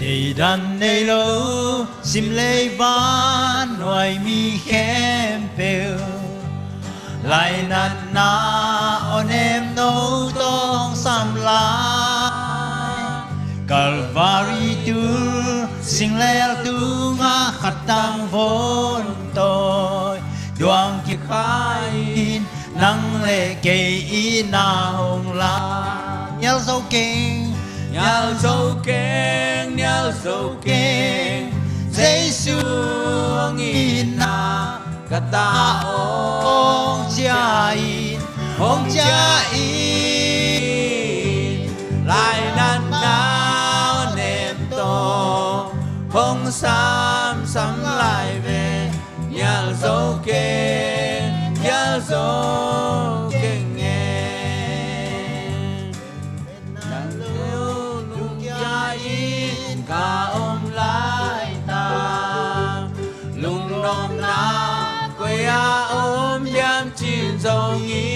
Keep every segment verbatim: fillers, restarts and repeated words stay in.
Theidan nei lo simlei vannuai mi khempeuh, lainatna aw nem no tawng sam lai. Kalvari tul singlel tungah khat tang vun tawi, duang kikhai in nang le kei i na hong lai. Nial zo keng, nial zo keng, nial zo keng, Jesu hong itna ka ta awng cia in, hong cia in. Lainatna aw nem tawh hong samsam lai ve. Nial zo keng, nial zo keng e. Nang lo lungkia in ka om lai ta, lungnopna koi a om diam cin zong i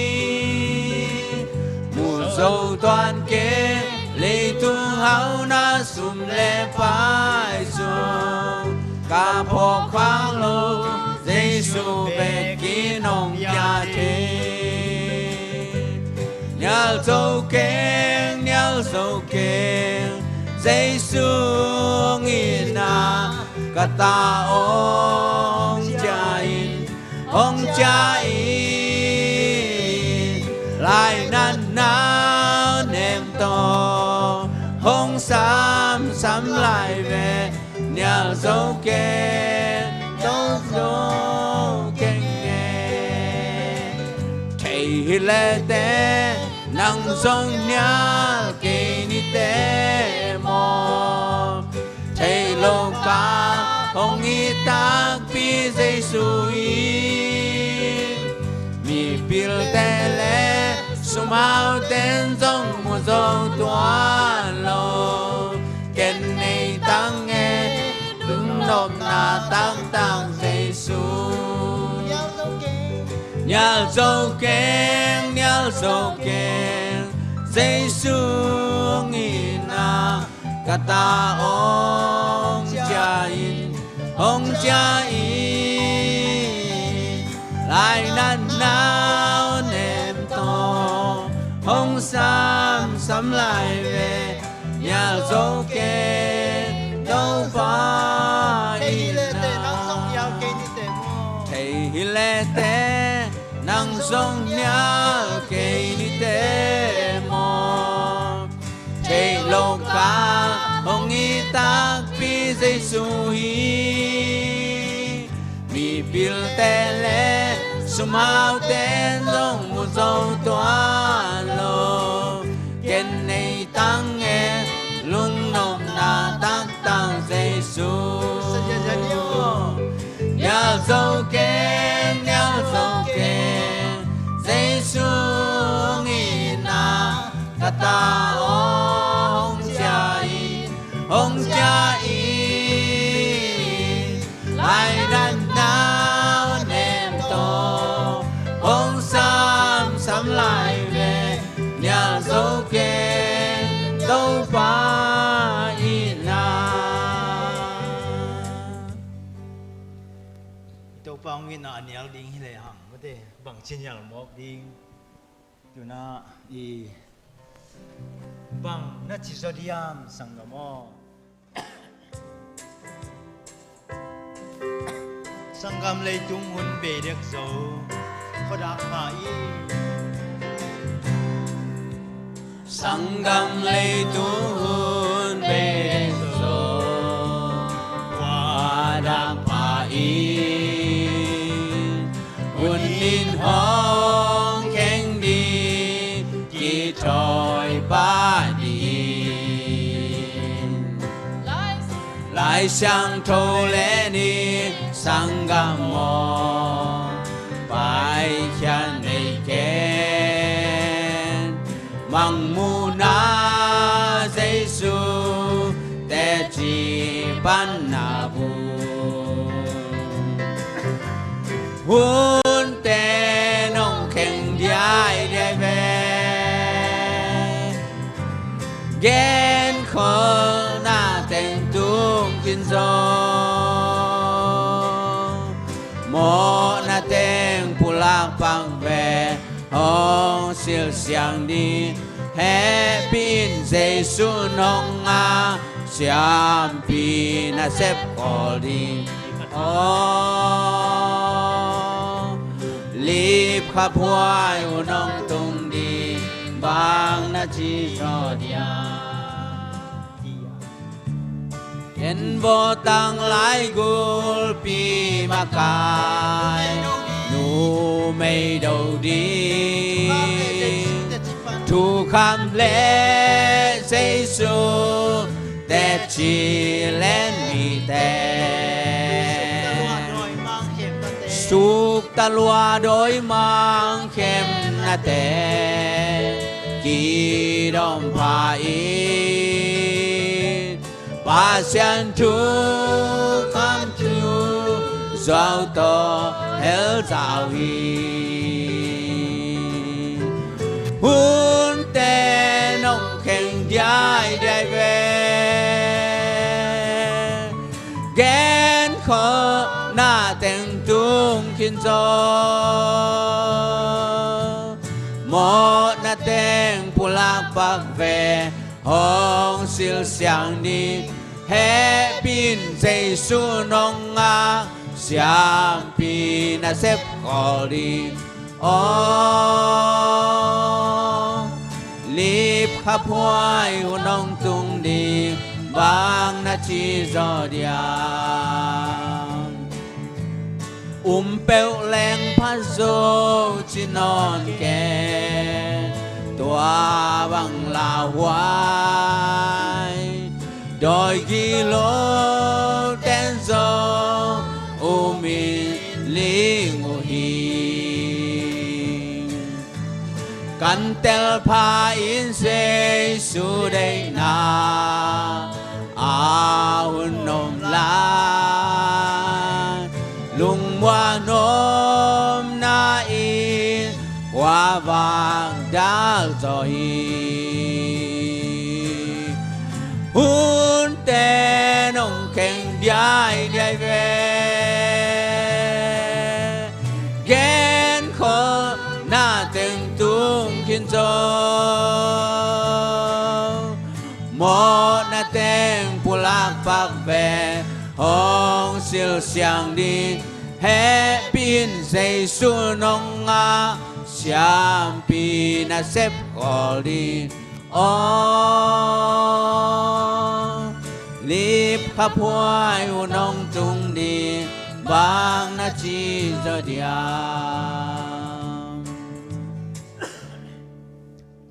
mu zo tuan keng. Leitung hauna sum le pai zong ka phawk khang lo, Jesu bekin hong pia thei. Nial zo keng, nial zo keng, Jesu hong itna ka ta awng cia in, hong cia in. Lainatna aw nem tawh hong samsam lai ve. Nial zo keng, nial zo keng e. Thei hi le teh nang zong nial kei ni teh maw. Thei lo ka hong it takpi Jesu hi. Mipilte le sumaute'n zong mu zo tuan lo. Ken nei tang e lungnopna taktak Jesu. Nial zo keng, nial zo keng, Jesu hong itna ka ta awng cia in, hong cia in. Lainatna aw nem tawh hong samsam lai ve. Nial zo keng, Topa itna. Thei hi le teh nang zong nial kei ni teh maw. Thei lo ka hong it takpi Jesu hi. Mipilte le sumaute'n zong mu zo tuan lo. Ken nei tang e lungnopna taktak Jesu. Nial zo keng, nial zo keng, Jesu hong itna ka ta awng cia in, hong cia in. Lainatna aw nem tawh hong samsam lai ve. Nial zo keng, Topa itna. Topa hong itna a nial ding hi le hang, mate, bangci nial mawk ding. Tuna i bang na ci zaw diam, sanggam aw? Sanggam, leitung hun bei dek zo, khuadak pha i. Sanggam, leitung hun bei dek zo, khuadak pha i. Hun in hong kheng ding, kithawi pah ding. Lai Siangtho le ni, sanggam aw, paikhiat nei ken. Mangmuhna Jesu teci panna bu. Hunte nong kheng diaidiai ve. Genkholhna teng tu Zong mawhna teng pulak pak ve, hong silsiang ding. Hehpih in Jesu nong ngak, siampi nasep khawl ding. Aw, lipkhaphuai hun hong tung ding, bang na ci zaw diam? Ken vawh tanglai gulpi makai, numei do ding. Thukham le Jesu teci len mite, sukta lua dawi mang khemnate kidawm pha in, Pasian thukham thu zuau tawh hel zau hi. Hunte nong kheng diaidiai ve, genkholhna teng tung khin zaw. Mawhna teng pulak pak ve, hong silsiang ding. Hehpih in Jesu nong ngak, siampi nasep khawl ding. Aw, lipkhaphuai hun hong tung ding, bang na ci zaw diam? Um peuh leng pha zo ci nawn kei, tua bang lauhuai dawi gilo ten zong um in ling uh hi. Kan tel pha in Jesu deihna a hun om lai, lungmuan omna in khuavak dal zaw hi. Hunte nong kheng diaidiai ve, genkholhna teng tung khin zaw. Mawhna teng pulak pak ve, hong silsiang ding. Hehpih in Jesu nong ngak, siampi nasep khawl ding. Aw, lipkhaphuai hun hong tung ding, bang na ci zaw diam?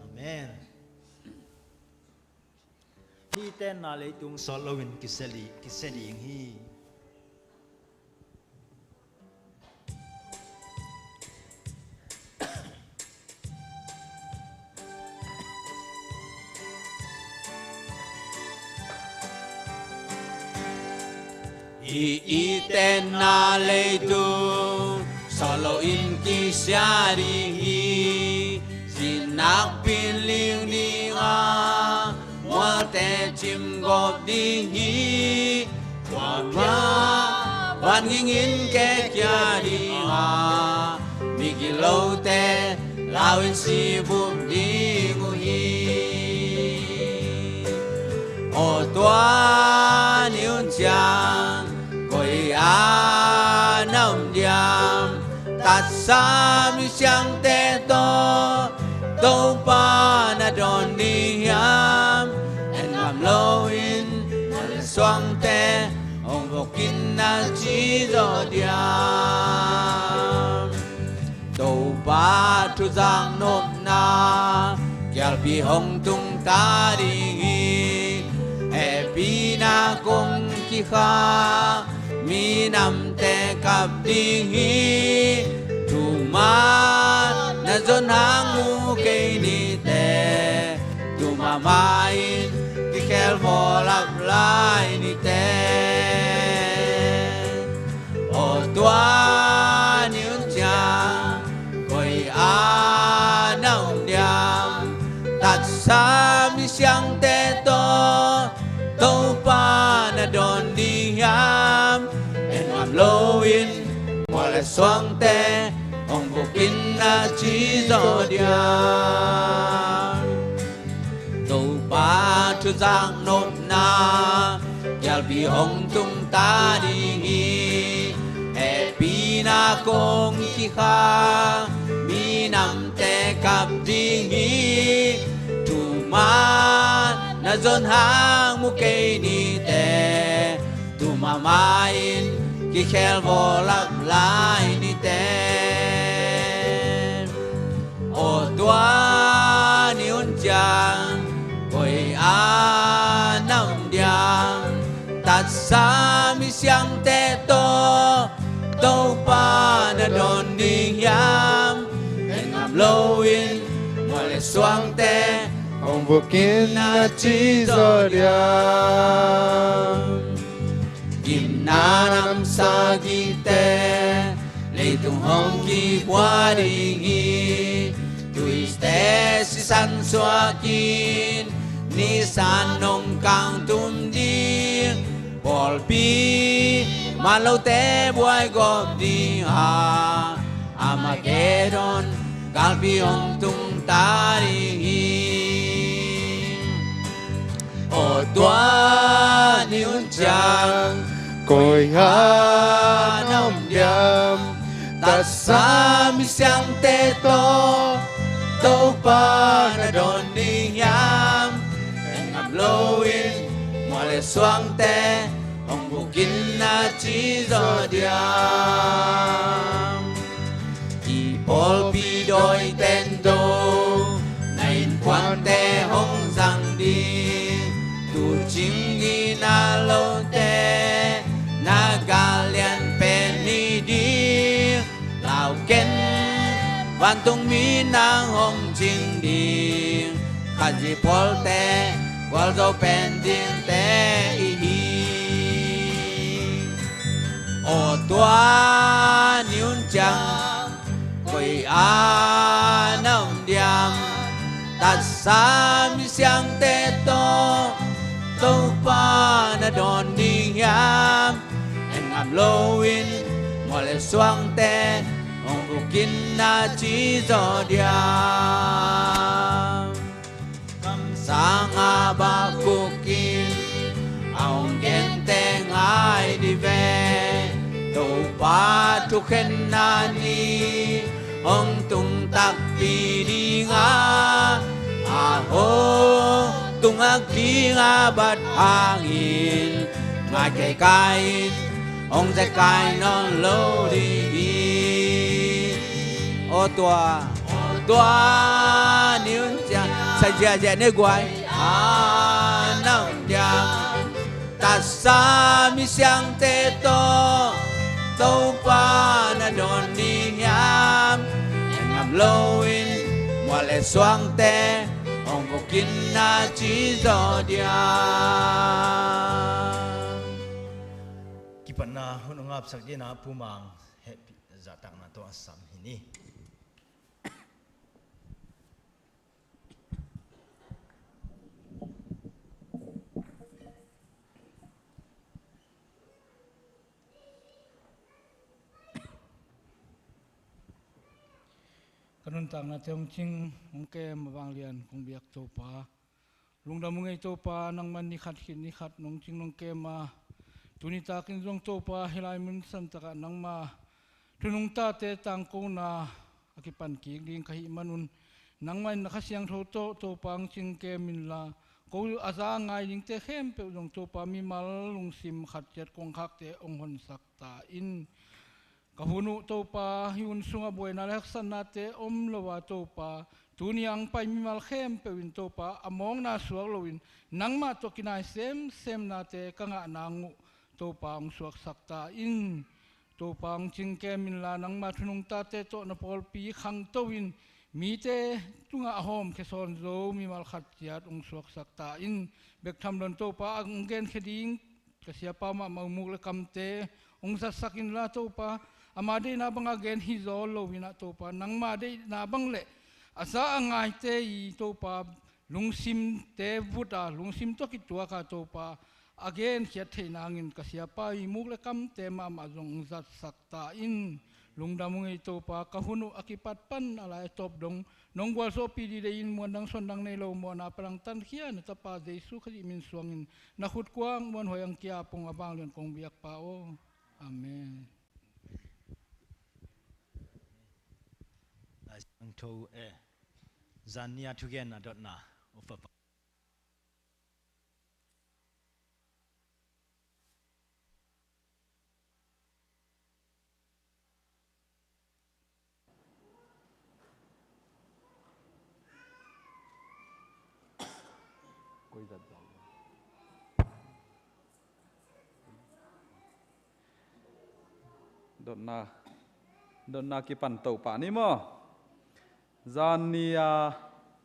Amen. Hih tenna leitung sawt loin kisia li-, kisia ding hi. Hih i tenna leitung sawt loin kisia ding hi. Sin nakpi-in ling ding a, mualte cimgawp ding hi. Tua khit ciang vanging in kehkhia ding a, migilote lau in sibup ding uh hi. Aw, tua ni hun ciang koi-ah na om diam? Tatsam i siangte tawh Topa na dawn ding hiam? En ngam loin na le suangte hong vok in na ci zaw diam? Topa thuzak nopna kialpi hong tung ta ding hi. Hehpihna kong kikhak minamte kap ding hi. Thuman na zon hang mu kei nite, tu mahmah in kikhel vawlap lai nite. Aw, tua ni hun ciang koi-ah na om diam? Tatsam i siangte tawh Topa na dawn ding a ci zaw diam. Topa thuzak nopna, gialpi hong tung ta ding hi. Hehpihna kong kikhak, minamte kap ding hi. Thuman na zon hang mu kei nite, tu mahmah in kikhel vawlap lai nite. Aw tua ni hun ciang koi a na om diam? Tatsa misiangte tawh Topa na dawn ding hiam? En ngam loin mual le suangte hong vukin na ci zaw diam. Gimna nam sagihte leitung hong kibua ding hi. Tuite sisan suakin nisan hong kangtum ding. Pawlpi man lote buai gawp ding a, Armageddon galpi hong tung ta ding hi. Aw tua ni hun ciang koi a na om diam? Tatsa misiangte tawh Topa na dawn ding hiam? En ngam loin mual le suangte hong vukin na ci zaw diam. I pawlpi dawi ten do, na innkuante hong zang ding. Tuucing i na lote na gal lian pen hi ding. Lau ken, vantung mi nang hong cing ding. Khat zi pawlte gualzo pen dingte i hi. Aw tua ni hun ciang koi a na om diam? Tatsa misiangte tawh Topa na dawn ding hiam? En ngam loin mual le suangte hong vukin na ci zaw diam. Kamsang Habakuk in a hong gente ngai dih ve. Topa thukhenna ni hong tung takpi ding a, a hong tung a ging a bat hangin ngai kei kai in hong zekai nawn lo dih hi. Aw tua, aw tua ni hun ciang sai ziahziah ne guai a na om diam? Tatsa misiangte tawh Topa na dawn ding hiam? En ngam loin mual le suangte hong vukin na ci zaw diam. Kipatna hun hong ngapsak dingin ah Pu Mang hehpih zahtakna tawh a sam hi ni. Ka nuntaknate hong cing hong kem a vanglian kong biak Topa, lungdam ung ei Topa, nangman ni khat khit ni khat nong cing nong kem a, tuni takin zong Topa hih lai mun santakah nangma thunungtate tangkona a kipan kik ding ka hih manun, nangmah in na Kha Siangtho tawh Topa hong cing kem inla, ko a za a ngai dingte khempeuh zong Topa mimal lungsim khat ciat kongkhakte hong honsak ta in. Ka hun uh Topa, hih hun sungah buaina le haksatnate om lo a Topa, tuni a hong pai mimal khempeuh in Topa a mawkna suak loin nangmah tawh kinai semsemnate ka ngah nang uh Topa hong suaksak ta in. Topa hong cing kem inla, nangma thunungtate tawh na pawlpi khangto in mite tungah a hawmkhia sawn zo mimal khat ciat hong suaksak ta in. Bek tham lo in Topa a hong genkhia ding ka siapa mahmah uh muk le kamte hong zatsak inla Topa, ama deihna banga gen hi zaw lo in ah Topa, nangma deihna bang le a za a ngaite i Topa lungsimte vut a, lungsim tawh kituak a Topa a genkhiat theih nangin ka siapa i muk le kamte mahmah zong hong zatsak ta in. Lungdam ung ei Topa, ka hun uh a kipat pan a lai a tawp dong nong gualzawhpih dide in, muan dang suan dang nei lo, muan a palangtan khia na Tapa Jesu Khazih min suangin na khut kuang muan huai ang kia pong a vanglian kong biakpa aw. Amen. Lai Siangtho, eh, zan ni a thugen a dotna. Dotna, dotna kipan to pah ni maw. Zan ni a,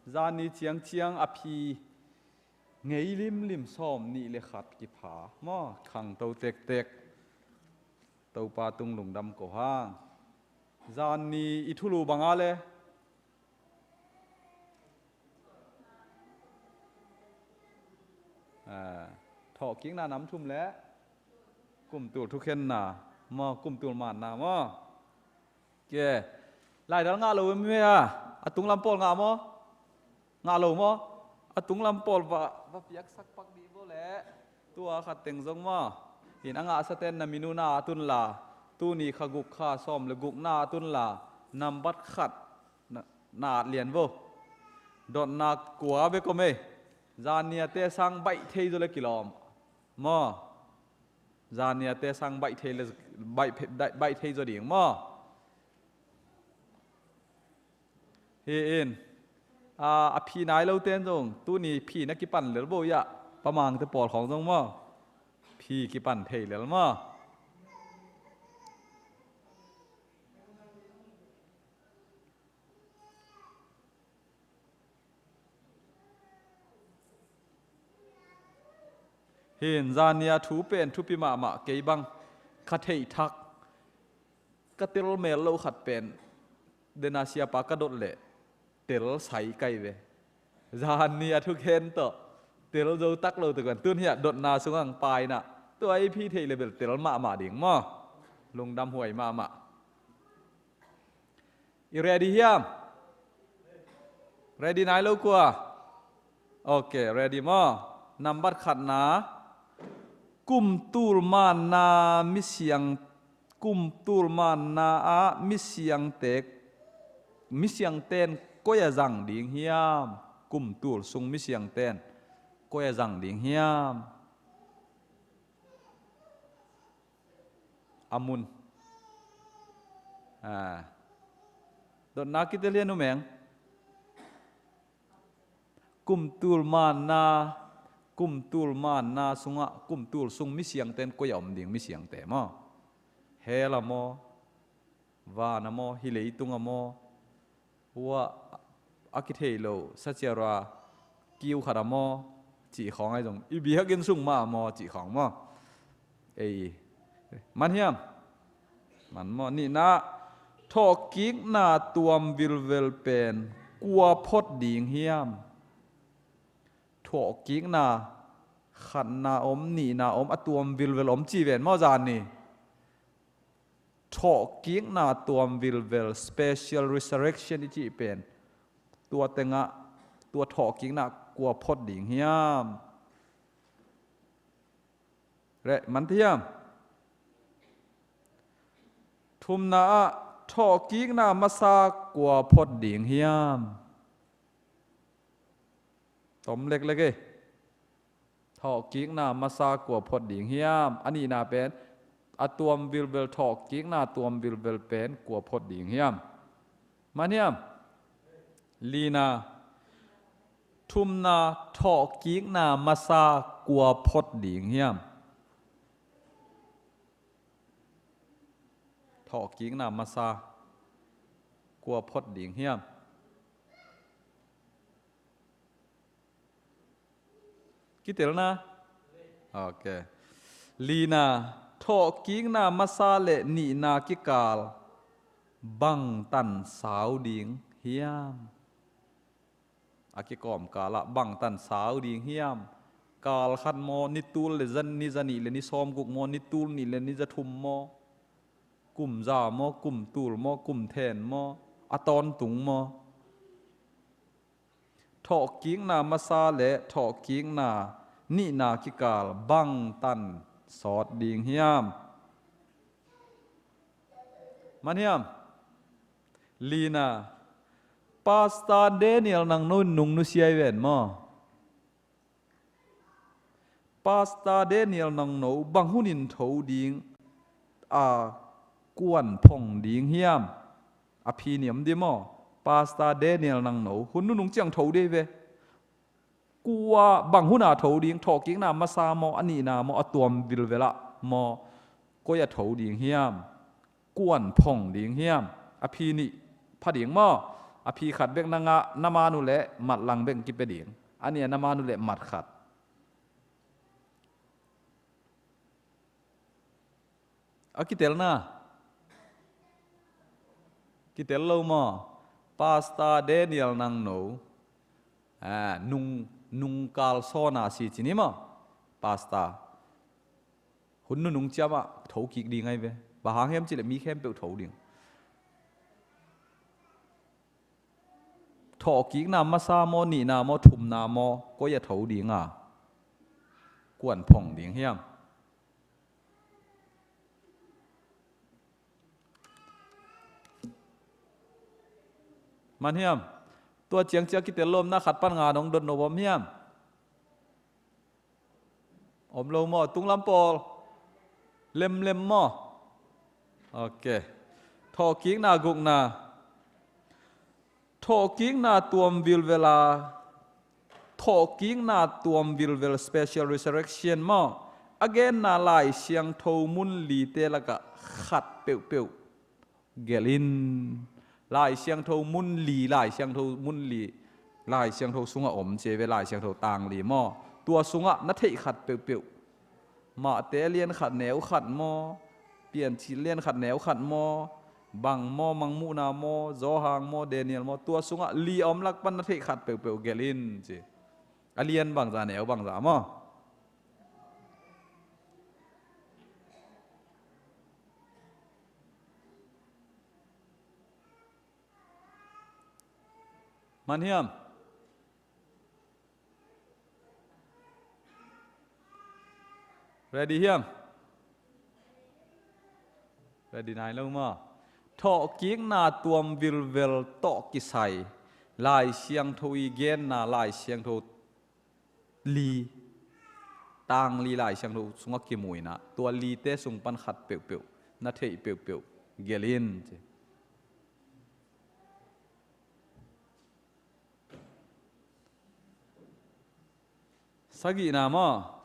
zan ni ciangciang a phi ngei limlim sawm nih le khat kipha maw, khangto tektek. Topa tung lungdam ko hang. Zan ni i thulu banga le, ah, thawhkikna nam thum le kumtul thukhenna maw, kumtul manna maw. Ke, laidal ngah lo em hi a, a tunglam pawl ngah maw? Ngah lo maw? A tunglam pawl va, va piaksak pak dih vo le. Tua khat teng zong maw? In a ngahsaten na minuna a tun la, tuni kha guk kha sawm le gukna a tun la, nambat khat na, na at lian vo. Dotna kua bek om ei. Zan ni a te sang baih thei zaw le kilawm maw. Zan ni a te sang baih thei le, baih, baih, baih thei zaw ding maw. Hi in, a, a phi nai lo ten zong tuni phi na kipan lel bo ia, pamangte pawl khawng zong maw, phi kipan thei lel maw. Hi in, zan ni a thu pen thupi mahmah, kei bang ka theih thak, ka tel mel lo khat pen, dena siapa ka dot leh tel sai kai ve. Zan ni a thukhen tawh tel zo tak lo te kan tun hiah dotna sungah paina, tua i phi theih le bel tel mahmah ding maw. Lungdam huai mahmah. I ready hiam? Ready nai lo kua? Ok, ready maw? Nambat khatna, kumtul manna misiang, kumtul manna ah misiangte, misiangten koi a zang ding hiam? Kumtul sung misiangten koi a zang ding hiam? A mun. Ah. Dotna kitel hia numeng? Kumtul manna, kumtul manna sungah, kumtul sung misiangten koi a om ding misiangte maw? Hell ah maw? Van ah maw? Hih leitung ah maw? Ua a kithei lo saciarua kiu khat ah maw, cih khawng ahi zong, i biakinn sung mah ah maw, cih khawng maw. Ei, man hiam? Man maw. Nihna, thawhkikna tuam vilvel pen kua phot ding hiam? Thawhkikna khatna om, nihna om, a tuam vilvel om ci ven maw zan ni. Thawhkikna tuam vilvel, special resurrection i cih pen, tua tengah tua thawhkikna kua phot ding hiam? Re, man ti hiam? Thumna ah thawhkikna masa kua phot ding hiam? Tom leklek e. Thawhkikna masa kua phot ding hiam? A nihna pen, a tuam vilvel, thawhkikna tuam vilvel pen kua phot ding hiam? Man hiam? Lina. Thumna, thawhkikna masa kua phot ding hiam? Thawhkikna masa kua phot ding hiam? Kitelna? Ok. Lina, thawhkikna masa le nihna kikal bangtan sau ding hiam? A kikawmkal ah bangtan sau ding hiam? Kal khat maw, ni tul le zan, ni za nih le ni sawmguk maw, ni tul nih le ni za thum maw? Kum za maw, kum tul maw, kum then maw, a tawntung maw? Thawhkikna masa le thawhkikna nihna kikal bangtan sawt ding hiam? Man hiam? Lina, Pastor Daniel nangno in nung nusia i ven maw? Pastor Daniel nangno bang hunin tho ding a, kuan phong ding hiam? A phi niam di maw? Pastor Daniel nangno hun nunung ciang tho dei ve. Kua bang huna tho ding, thawhkikna masa maw, a nihna maw, a tuam vilvela maw, koi a tho ding hiam? Kuan phong ding hiam? A phi nih pha ding maw? A phi khat bek na ngah, na man uh leh matlang bek kipia ding. A nih a na man uh leh mat khat. A kitelna. Kitel lo maw? Pastor Daniel nangno. Ah, nung, nung kal sawna si cini maw? Pastor. Hun nunung ciamah tho kik ding ahi ve. Bang hang hiam cileh mi khempeuh tho ding. Thawhkikna masa maw, nihna maw, thumna maw, koi a tho ding a, kuan phong ding hiam? Man hiam? Tua ciang ciang kitel lom na khat pan nga dong dot no bom hiam? Om lo maw, tunglam pawl? Lemlem maw? Ok. Thawhkikna gukna. Thawhkikna tuam vilvela, thawhkikna tuam vilvel special resurrection maw? A genna Lai Siangtho mun lite lakah khat peuhpeuh gelh in. Lai Siangtho mun li, Lai Siangtho mun li, Lai Siangtho sungah om ci ve, Lai Siangtho tang li maw? Tua sungah na theih khat peuhpeuh. Mahte lian khat neu khat maw? Piancil lian khat neu khat maw? Bang maw, Mangmuhna maw, Johan maw, Daniel maw? Tua sungah li a om lak pan na theih khat peuhpeuh gelh in ci. A lian bangza, neu bangza maw? Man hiam? Ready hiam? Ready nai lo maw? Thawhkikna tuam vilvel tawh kisai Lai Siangtho i genna Lai Siangtho li, tang li Lai Siangtho sungah kimu in ah, tua lite sung pan khat peuhpeuh na theih peuhpeuh gelh in ci. Sagihna maw?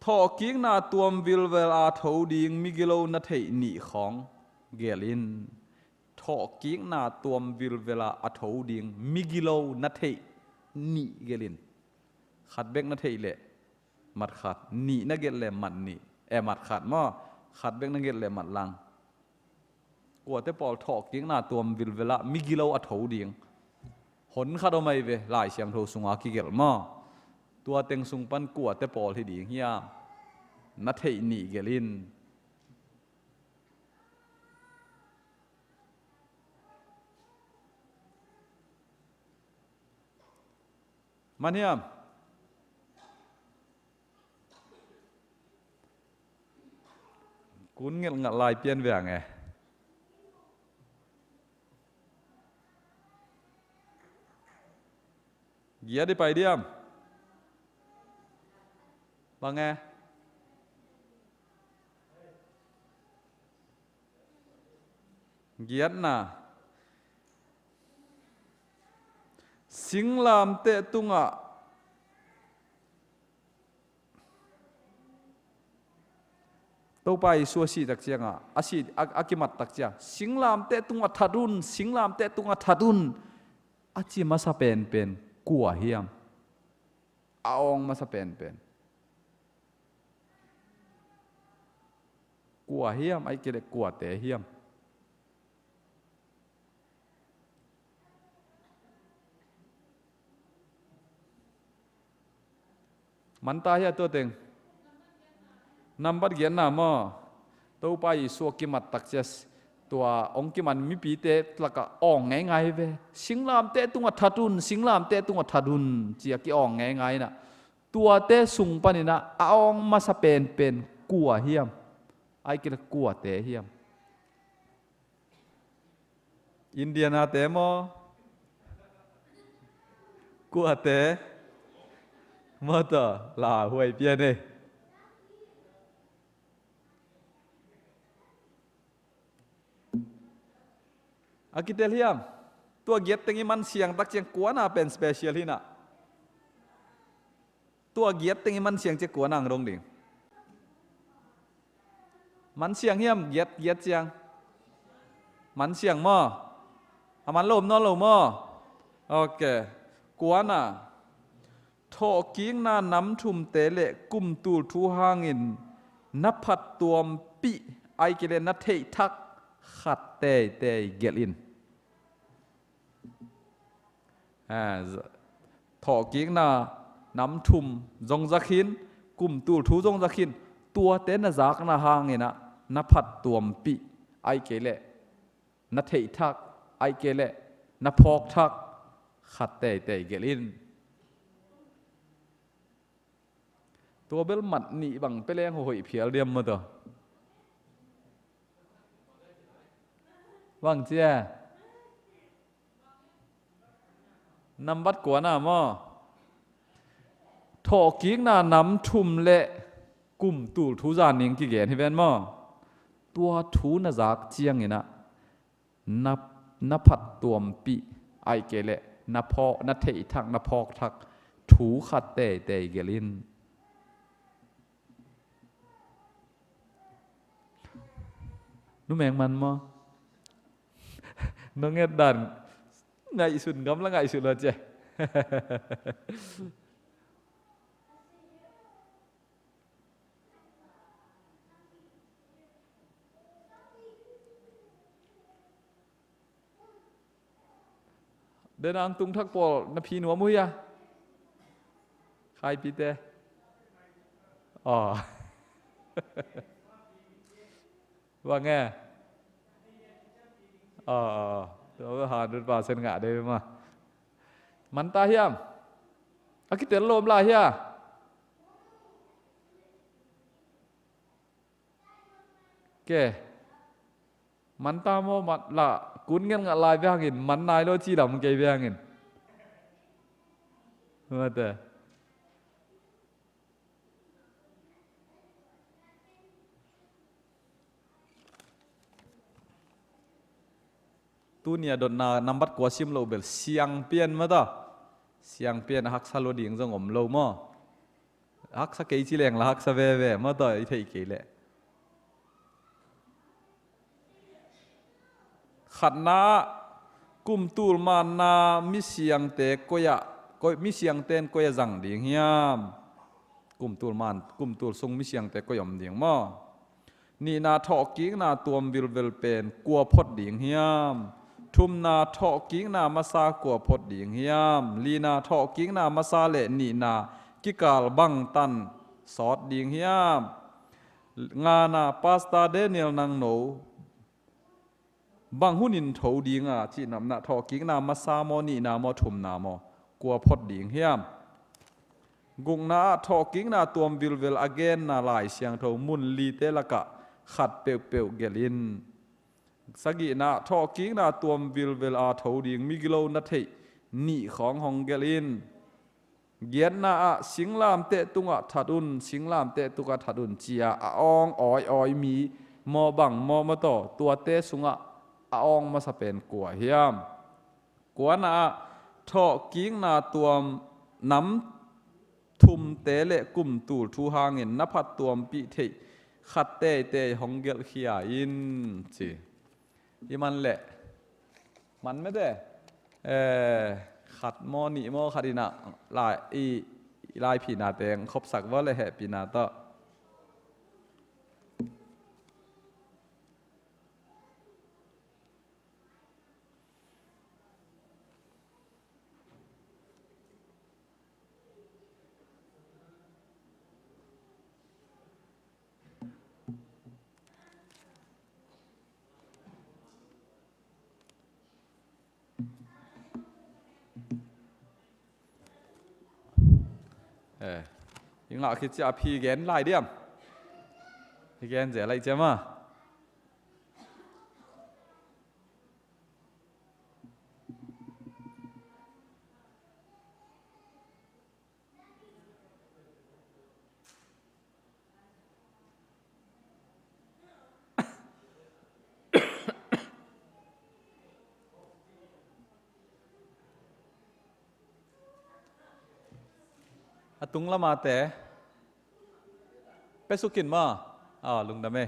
Thawhkikna tuam vilvel a tho ding migilo na theih nih khawng gelh in. Thawhkikna tuam vilvel a tho ding migilo na theih nih gelh in. Khat bek na theih leh mat khat, nih na gelh leh mat nih, eh, mat khat maw? Khat bek na gelh leh mat lang. Kuate pawl thawhkikna tuam vilvel ah migilo a tho ding hon khat om ahi ve, Lai Siangtho sunga kigelh maw? Tua teng sung pan kuate pawl hi ding hiam? Na theih nih gelh in. Man hiam? Kun ngelh ngalh lai pian veng e. Giat i pai diam? Bang e? Giatna. Singlamteh tungah Topa Jesu a sih tak ciangah, a sih, a, a kimat tak ciang, singlamteh tungah that un, singlamteh tungah that un, a ci masa penpen kua hiam? A awng masa penpen kua hiam? Ahih kei leh kuate hiam? Manta hia tua teng? Nambat giatna maw? Topa Jesu a kimat takcias tua hong kiman mipite lakah awng ngeingai ve. Singlamteh tungah that un, singlamteh tungah that un, ci a ki-awng ngeingai inah, tuate sung paninah a awng masa penpen kua hiam? Ai kei le kuate hiam? Indianate maw? Kuate? Maw taw, lauhuai pian ei. A kitel hiam? Tua giat teng i man siang takciang kuana pen special hinah. Tua giat teng i man siang ciang kuana ang dong ding. Man siang hiam, giat, giat ciang. Man siang maw? A man lo om nawn lo maw? Ok. Kuana. Thawhkikna nam thumte le kum tul thu hangin na phat tuampih, ai kei le na theih thak khat teitei gelh in. A, z-, thawhkikna nam thum zong za khin, kum tul thu zong za khin, tuate na zakna hanginah na phat tuampih, ai kei le na theih thak, ai kei le na phawk thak khat teitei gelh in. Tua bel mat nih bang pia leng hoih phial diam maw taw? Bang cia? Nambat kuana maw? Thawhkikna nam thum le kum tul thu zan ning kigen hi ven maw? Tua thu na zak cianginah na, na phat tuampih, ai kei le na phawk, na theih thak, na phawk thak thu khat teitei gelh in. Numeng man maw? Nong et dan ngaihsun ngam la ngaihsun lo cia. Den ang tung thak pawl na phi nuam uh hia? Khaipite. Aw. Bang e? Aw, aw, aw. Tua bel hundred percent ngah dei mah. Man ta hiam? A kitel lawm lai hia? Ke. Man ta maw, man la, kun ngen ngah lai ve hangin, man nai lo ci lam kei ve hangin. Mate. Tuni a dotna nambat kua sim lo bel siangpian mata. Siangpian a haksa lo ding zong om lo maw? Haksa kei ci leng la haksa veve maw taw, i theih kei leh. Khatna ah kum tul manna misiangte koi ah, koi, misiangte in koi ah zang ding hiam? Kum tul man, kum tul sung misiangte koi om ding maw? Nihna thawhkikna tuam vilvel pen kua phot ding hiam? Thumna thawhkikna masa kua phot ding hiam? Lina thawhkikna masa le nihna kikal bangtan sawt ding hiam? Ngana Pastor Daniel Nangno bang hunin tho dinga cih namna thawhkikna masa maw, nihna maw, thumna maw, kua phot ding hiam? Gukna ah thawhkikna tuam vilvel a genna Lai Siangtho mun lite lakah khat peuhpeuh gelh in. Sagihna ah thawhkikna tuam vilvel a tho ding migilo na theih nih khawng hong gelh in. Giatna ah singlamteh tungah that un, singlamteh tungah that un cia a awng awi awi mi maw bang maw maw taw, tuate sungah a awng masa pen kua hiam? Kuana ah thawhkikna tuam nam thumte le kum tul thu hangin na phat tuampih theih khat teitei hong gelhkhia in ci. I man leh man mete, eh, khat maw nih maw khat inah lai, i, i laiphihna teng khopsak vua le hehpihna tawh. I ngah khit ciah a phi gen lai diam? I gen zel lai ciam a. A tung lama te pe sukin ma. A lungdam e.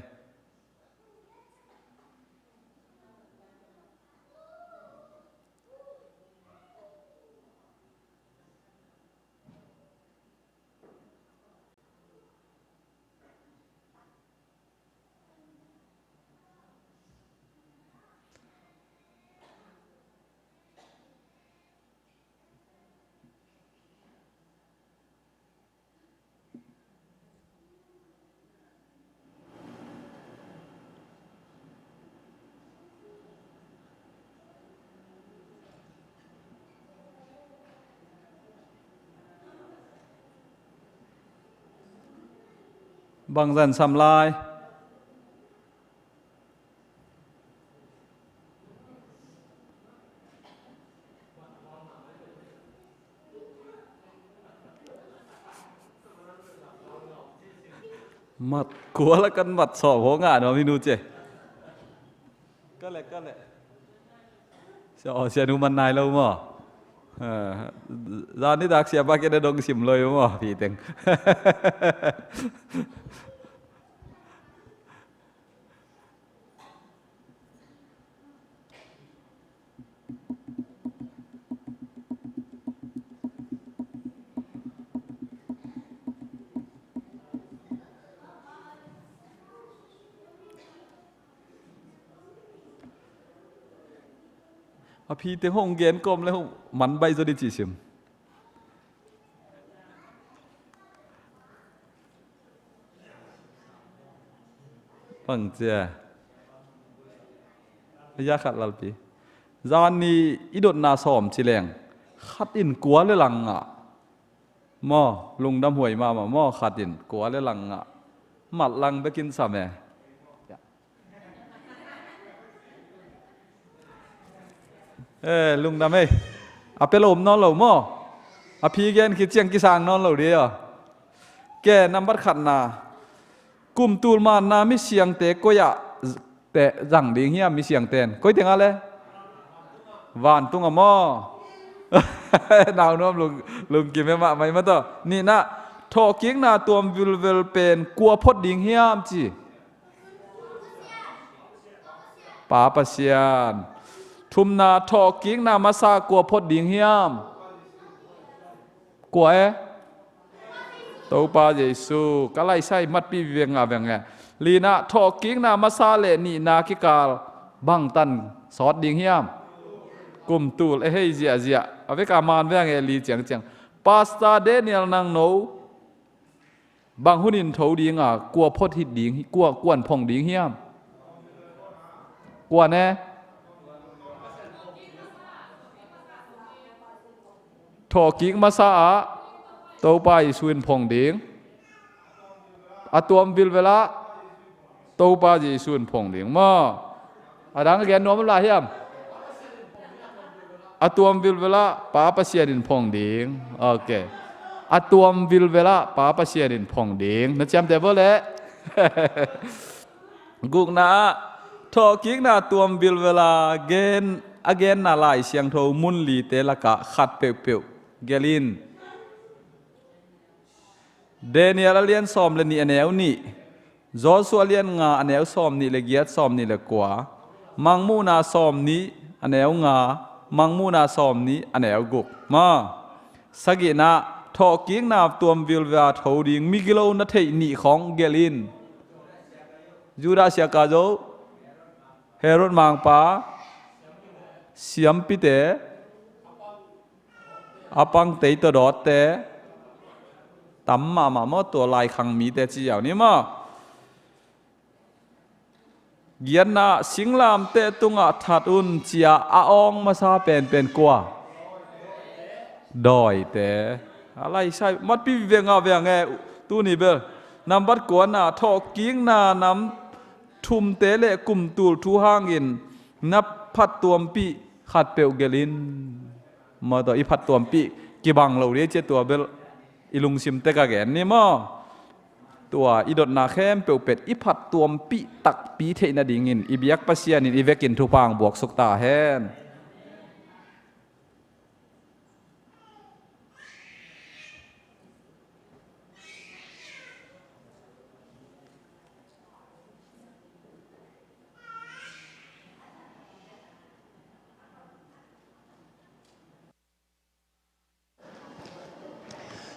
Bangzah sam lai. Mat kua la kan mat sawm hong a nuam hi nu ce. Ka le, ka le. Sia, aw, sia nu man nai lo maw. Eh, zan ni dak sia ba ke da dong sim lo maw, pi teng. A phi te hong gen kawm le hong man baih zaw di ci sim. Bang cia. A ya khat lalpi. Zan ni i dotna sawm ci leng. Khat in kua le lang ngah. Maw, lungdam huai mahmah maw, khat in kua le lang ngah. Mat lang bekin sam e. Eh, lungdam ei. A pe lawm nawn lo maw? A phi gen khit ciang kisang nawn lo dih aw. Ke, nambat khatna. Kum tul manna mi siangte koi ah te zang ding hiam mi siangten? Koi tengah le? Vantung ah maw? Naunuam lung, lungkim e mahmah i mataw. Nihna, thawhkikna tuam vilvel pen kua phot ding hiam ci? Pa Pasian. Thumna, thawhkikna masa kua phot ding hiam? Kua e? Topa Jesu. Ka laisai matpi veng a veng e. Lina, thawhkikna masa le nihna kikal bangtan sawt ding hiam? Kum tul e hei ziahziah. A vek a man veng e li ciangciang. Pastor Daniel nang no. Bang hunin tho ding a, kua phot hit ding, kua, kuan phong ding hiam? Kuan e? Thawhkik masa ah Topa Jesu in phong ding. A tuam vilvel ah Topa Jesu in phong ding maw? A dang a gen nuam lai hiam? A tuam vilvel ah Pa Pasian in phong ding. Ok. A tuam vilvel ah Pa Pasian in phong ding. Na ciamteh vo leh. Gukna ah thawhkikna tuam vilvel a gen, a genna Lai Siangtho mun lite lakah khat peuhpeuh gelh in. Daniel a lian sawm le nih a neu nih. Joshua a lian nga a neu sawm nih le giat, sawm nih le kua. Mangmuhna sawm nih a neu nga. Mangmuhna sawm nih a neu guk. Ma. Sagihna, thawhkikna tuam vilvel a tho ding migilo na theih nih khawng gelh in. Judah siaka zo. Herod mangpa. Siampite. A pangtei tawh dawtte tam mahmah maw, tua laikhang mite ci ziau ni maw? Giatna, singlamteh tungah that un cia a awng masa penpen kua? Dawite. A laisai matpi vengah veng e. Tuni bel nambat kuana thawhkikna nam thumte le kumtul thu hangin na phattuampih khatpeuh gelh in. Maw, tua i phattuampih kibang lo dih cia, tua bel i lungsim tek a gen ni maw. Tua i dotna khempeuh pen i phattuampih takpi theih nadingin i biak Pasian in i vekin thupha hong buaksuk ta hen.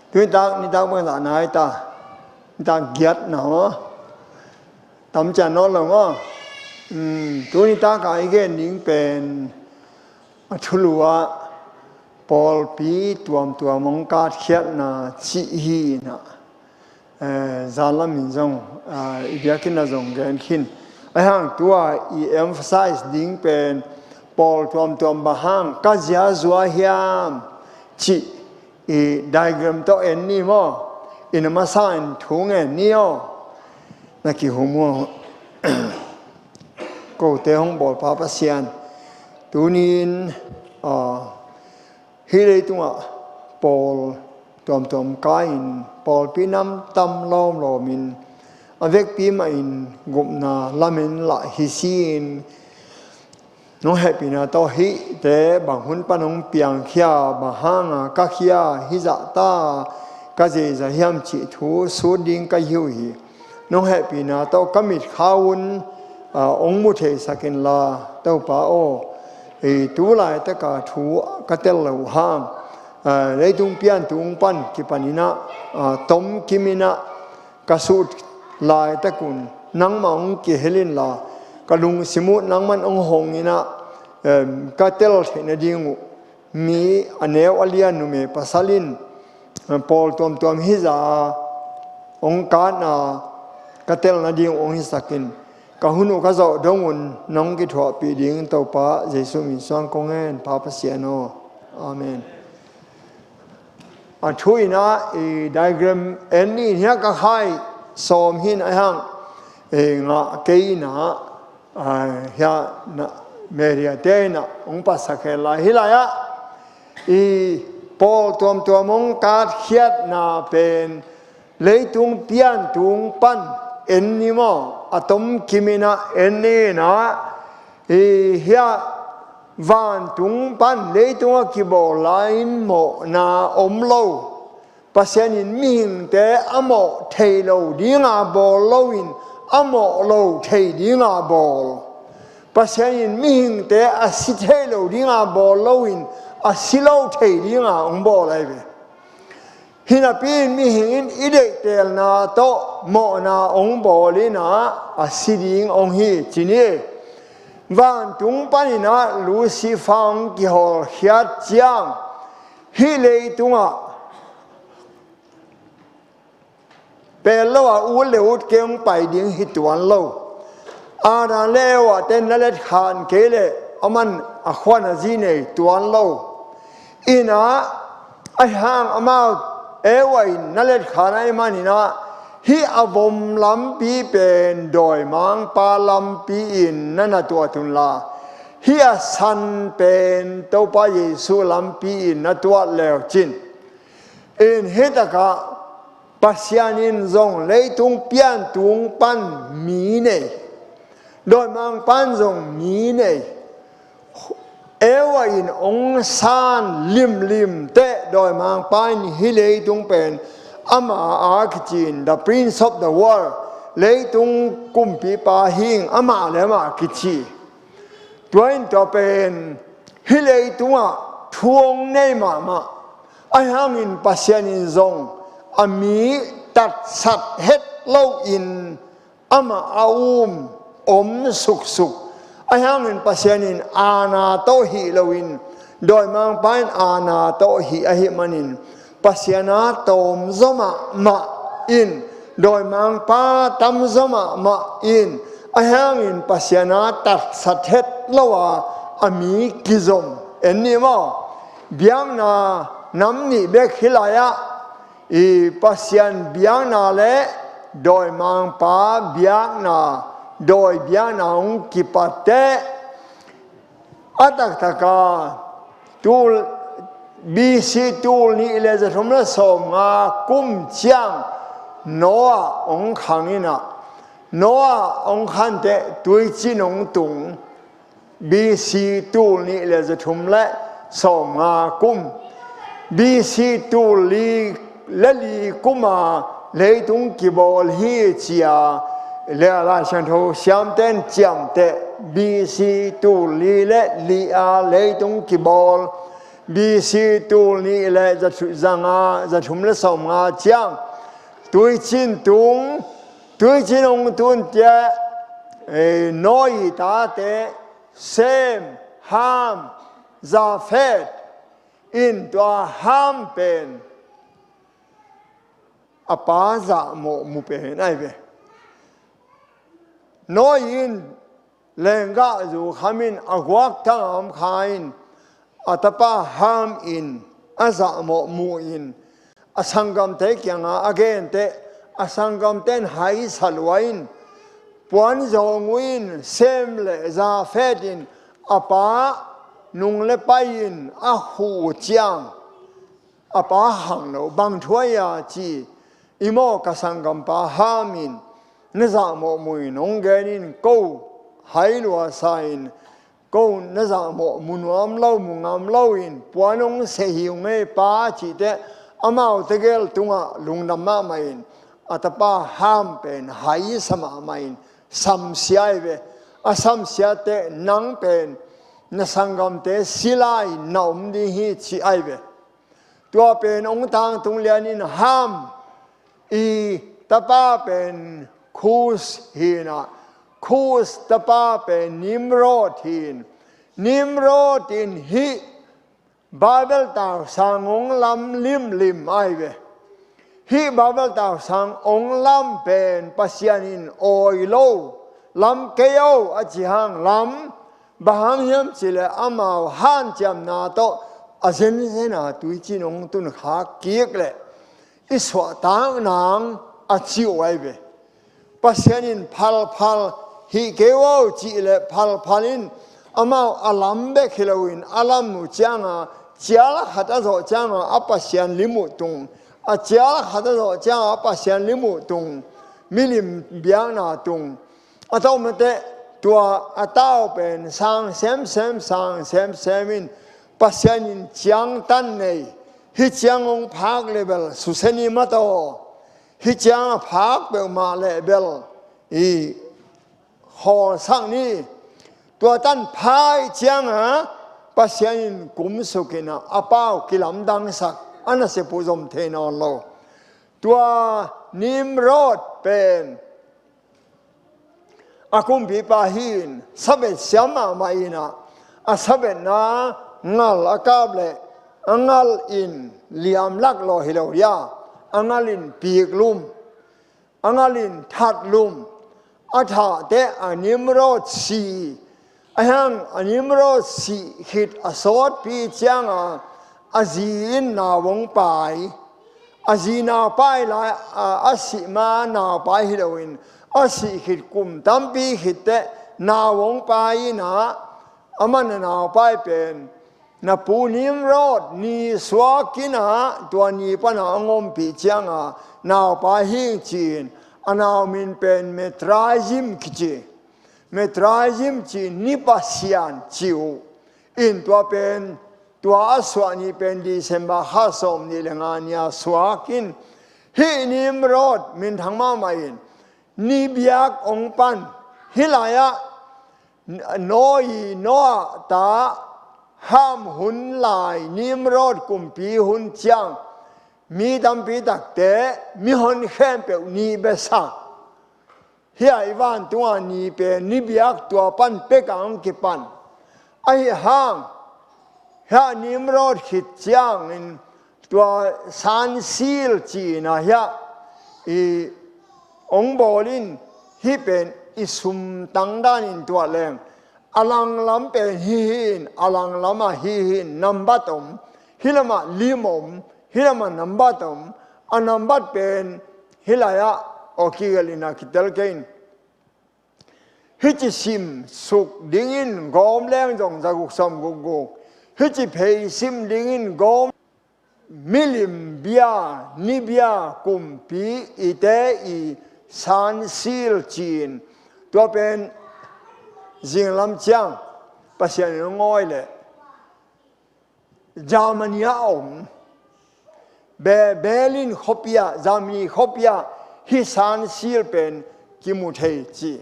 Tuni tak, nitak bangzah na hi ta? Nitak giat na maw? Tam ciang nawn lo maw? Hmm, tuni tak a i gen ding pen a thulu ah pawlpi tuamtuam hong katkhiatna cih hi na. Eh, zanlam in zong, ah, i biakinn ah zong gen khin. Ahi hang tua i emphasize ding pen pawl tuamtuam bang hang ka ziazua hiam cih i diagram tawh en ni maw? I na masa in thu ngen ni aw. Na kihum uh. Kote hong bawlpa Pasian, tuni-in, ah, hih leitungah pawl tuamtuam kai-in pawlpi nam tam lawmlawmin a vekpi mahin gupna lamen lah hi si-in, nong hehpihna tawh hihte bang hun pan hong piangkhia, bang hanga ka khia hizah ta, ka zeizah hiam cih thu sut ding ka hi uh hi. Nong hehpihna tawh ka mitkhau un, ah, hong mu theisak inla, Topa aw, ei, tu laitaka thu ka tel loh hang, ah, leitung piantung pan kipaninah, ah, tomkiminah ka sut laitakun nangmah hong kihel inla, ka lungsim uh nangman hong hong inah, em, ka tel theih nading uh mi a neu a lian numei pasal in, eh, pawl tuamtuam hizah a hong katna ka tel nading hong hisak in, ka hun uh ka zawh dong un nong kithuahpih ding Topa Jesuh min suang kong ngen, Pa Pasian aw. Amen. A thu inah i diagram en ni in hiah ka khai sawm hi in, ahi hang, eh, ngah kei inah, ah, hiah na, media te inah hong patsak hen lai. Hih lai-ah i pawl tuamtuam hong katkhiatna pen leitung piantung pan en ni maw? A tomkim inah en ni inah, i hiah vantung pan leitung a kibawl lai-in mawhna om lo. Pasian in mihingte a mawh thei lo dinga bawl loin a mawh lo thei dinga bawl. Pasian in mihingte a si thei lo dinga bawl loin a si lo thei dinga hong bawl ahi ve. Hinapi in mihing in i deihtelna tawh mawhna hong bawl inah a si ding hong hi ci ni. Vantung paninah Lucifer hong kihawlkhiat ciang hih leitungah pel lo a ut le ut kei hong pai ding hi tuan lo. Adam le Eva te na letkhan kei leh aman a khuan a zi nei tuan lo. Inah, ahi hang amau Eva in na letkhan ahih maninah hih a vom lampi pen dawimangpa lampi in na na tuat unla, hih a san pen Topa Jesuh lampi in na tuat leucin. In hih takah Pasian in zong leitung piantung pan mi nei. Dawimangpa in zong mi nei. Eva in hong san limlim teh dawimangpa in hih leitung pen ama a kici in, the prince of the world, leitung kumpipa hi ing, amah le amah kici. Tua in tua pen hih leitungah thu hong nei mahmah. Ahi hangin Pasian in zong a mi tatsat het loin amah a um om suksuk. Ahi hangin Pasian in aana tawh hih loin, dawimangpa in aana tawh hih ahih manin, Pasian a tawmzaw mahmah in, dawimangpa tamzaw mahmah in, ahi hangin Pasian a tatsat het lo a, a mi kizom. En ni maw? Biakna nam nih bek hih lai-ah i Pasian biakna le dawimangpa biakna, dawi biakna hong kipatte, a taktaka tul, B C tul nih le zathum le sawmnga kum ciang Noah hong khang inah, Noah hong khante tuicin hong tung. B C tul nih le zathum le sawmnga kum, B C tul li le li kuma leitung kibawl hi cia, le Lai Siangtho siamten ciamteh B C tul li le li a leitung kibawl, B C tul nih le zathu-, zanga, zathum le sawmnga ciang tuicin tung, tuicin hong tunte, eh, Noah tate, Sem, Ham, Jafet in tua Ham pen a pa zahmawh mu pen ai ve. Noah in lenggah zu khamin a guak tangam kha in a tapa Ham in a zahmawh mu in a sanggamte kiangah a genteh, a sanggamte in haisa lua in puan zawng uh in Sem le Jafet in a pa nung le pai in a huh uh ciang a pa hang lo, bang thu ai a ci, i maw ka sanggampa Ham in na zahmawh mu in hong gen in ko hai lua sa in ko na zahmawh mu nuam lo, mu ngam lo in puan hong se hi ung ei pa cihteh amau tegel tungah lungdam mahmah in a tapa Ham pen haisa mahmah in samsia ai ve. A samsiate nang pen na sanggamte sila in na om ding hi ci ai ve. Tua pen hong tangtung lian in Ham i tapa pen Kush hi inah, Kush tapa pen Nimrod hi in, Nimrod in hih Babel tausang hong lam limlim ai ve. Hih Babel tausang hong lam pen Pasian in awi lo, lam kei o a ci hang lam, bang hang hiam cileh amau hanciamna tawh a zenzen a tuicin hong tunkhak kik leh i suahtak nang a ci uh ai ve. Pasian in phalphal hih kei uh aw cih leh phalphal in amau a lam bek hi loin a lam uh cianga cial khat a zawh cianga a Pasian lim uh tung, a cial khat a zawh cianga a Pasian lim uh tung, milim biakna tung. A tawh mateh tua a tau pen sang semsem, sang semsem in Pasian in ciangtan nei, hih ciang hong phak le bel susia ni mataw, hih ciang a phak peuhmah leh bel i hawlsak ni. Tua tan phai cianga Pasian in kumsuk inah a pau kilamdangsak, a nasep uh zom thei nawn lo. Tua Nimrod pen a kumpipa hi in, sabet siam mahmah inah, a sabetna ngal a kap leh a ngal in liam lak lawh hi lo dia, a ngal in piklum, a ngal in thatlum, a thahte a Nimrod si, a hiang a Nimrod sih khit a sawtpi cianga a zi in nau hong pai. A zi nau pai lai a, a sih ma nau pai hi loin a sih khit kum tampi khitteh nau hong pai inah, aman a nau pai pen na pu Nimrod ni suak inah tua ni pana a ngompih cianga nau pai hing ci-in a nau min pen Metraizim kici. Metraizim ci-in ni pasian ci uh in tua pen tua a suah ni pen December kha sawm nih le nga ni-a suak in hih Nimrod minthang mahmah in ni biak hong pan. Hih lai-ah Noah, Noah ta Ham hun lai Nimrod kumpi hun ciang mi tampi takte mihon khempeuh ni besak. Hih a i vantunga ni pen ni biak tua pan pekah hong kipan. Ahi hang hih a Nimrod khit ciangin tua sansil ci-in a hih a i hong bawl in hih pen i sumtang danin tuah leng a langlam pen hih hi in, a langlamah hih hi in nambat om, hih lamah lim om, hih lamah nambat om, A nambat pen hih lai-ah aw kigelh in a kitel kei in. Hih ci sim suk dingin gawm leng zong za guk sawm guk guk. Hih ci phei sim dingin gawm milim bia, ni bia, kumpi ite i sansil cin. Tua pen zinglam ciang Pasian in a ngawi leh Germany a om Be-, Berlin khuapi ah, Germany khuapi ah hih sansil pen kimu thei ci.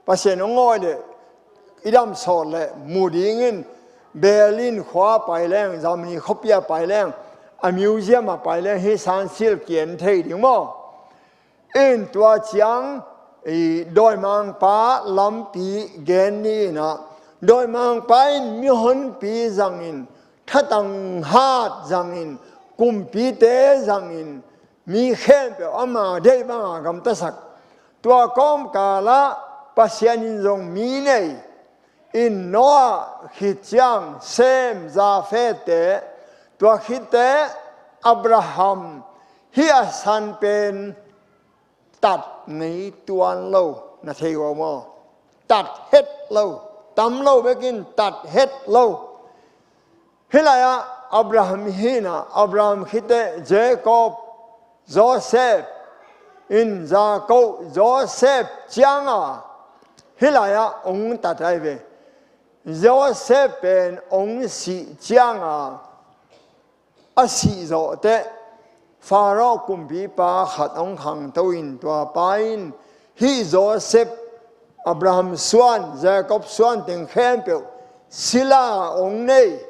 Pasian hong ngawi leh i dam sawt leh mu dingin Berlin khua pai leng, Germany khuapi ah pai leng, a museum ah pai leng hih sansil ki-en thei ding maw? In tua ciang i dawimangpa lampi gen ni in ah, dawimangpa in mihonpi zangin, thatang hat zangin, kumpite zangin, mi khempeuh ama deih banga gamtasak. Tua kawmkalah Pasian in zong mi nei. In Noah khit ciang Sem, Jafet te, tua khit teh Abraham, hih a san pen tat ngei tuan lo, na thei uh maw? Tat het lo, tam lo bekin tat het lo. Hih lai-ah Abraham hi in ah, Abraham khit teh Jacob, Joseph, in Jacob, Joseph ciang a hih lai-ah hong tat ahi ve. Joseph pen hong sih ciang a, a sih zawh teh Pharaoh kumpipa khat hong khangto in, tua pa in hih Joseph, Abraham suan, Jacob suan teng khempeuh sila hong nei.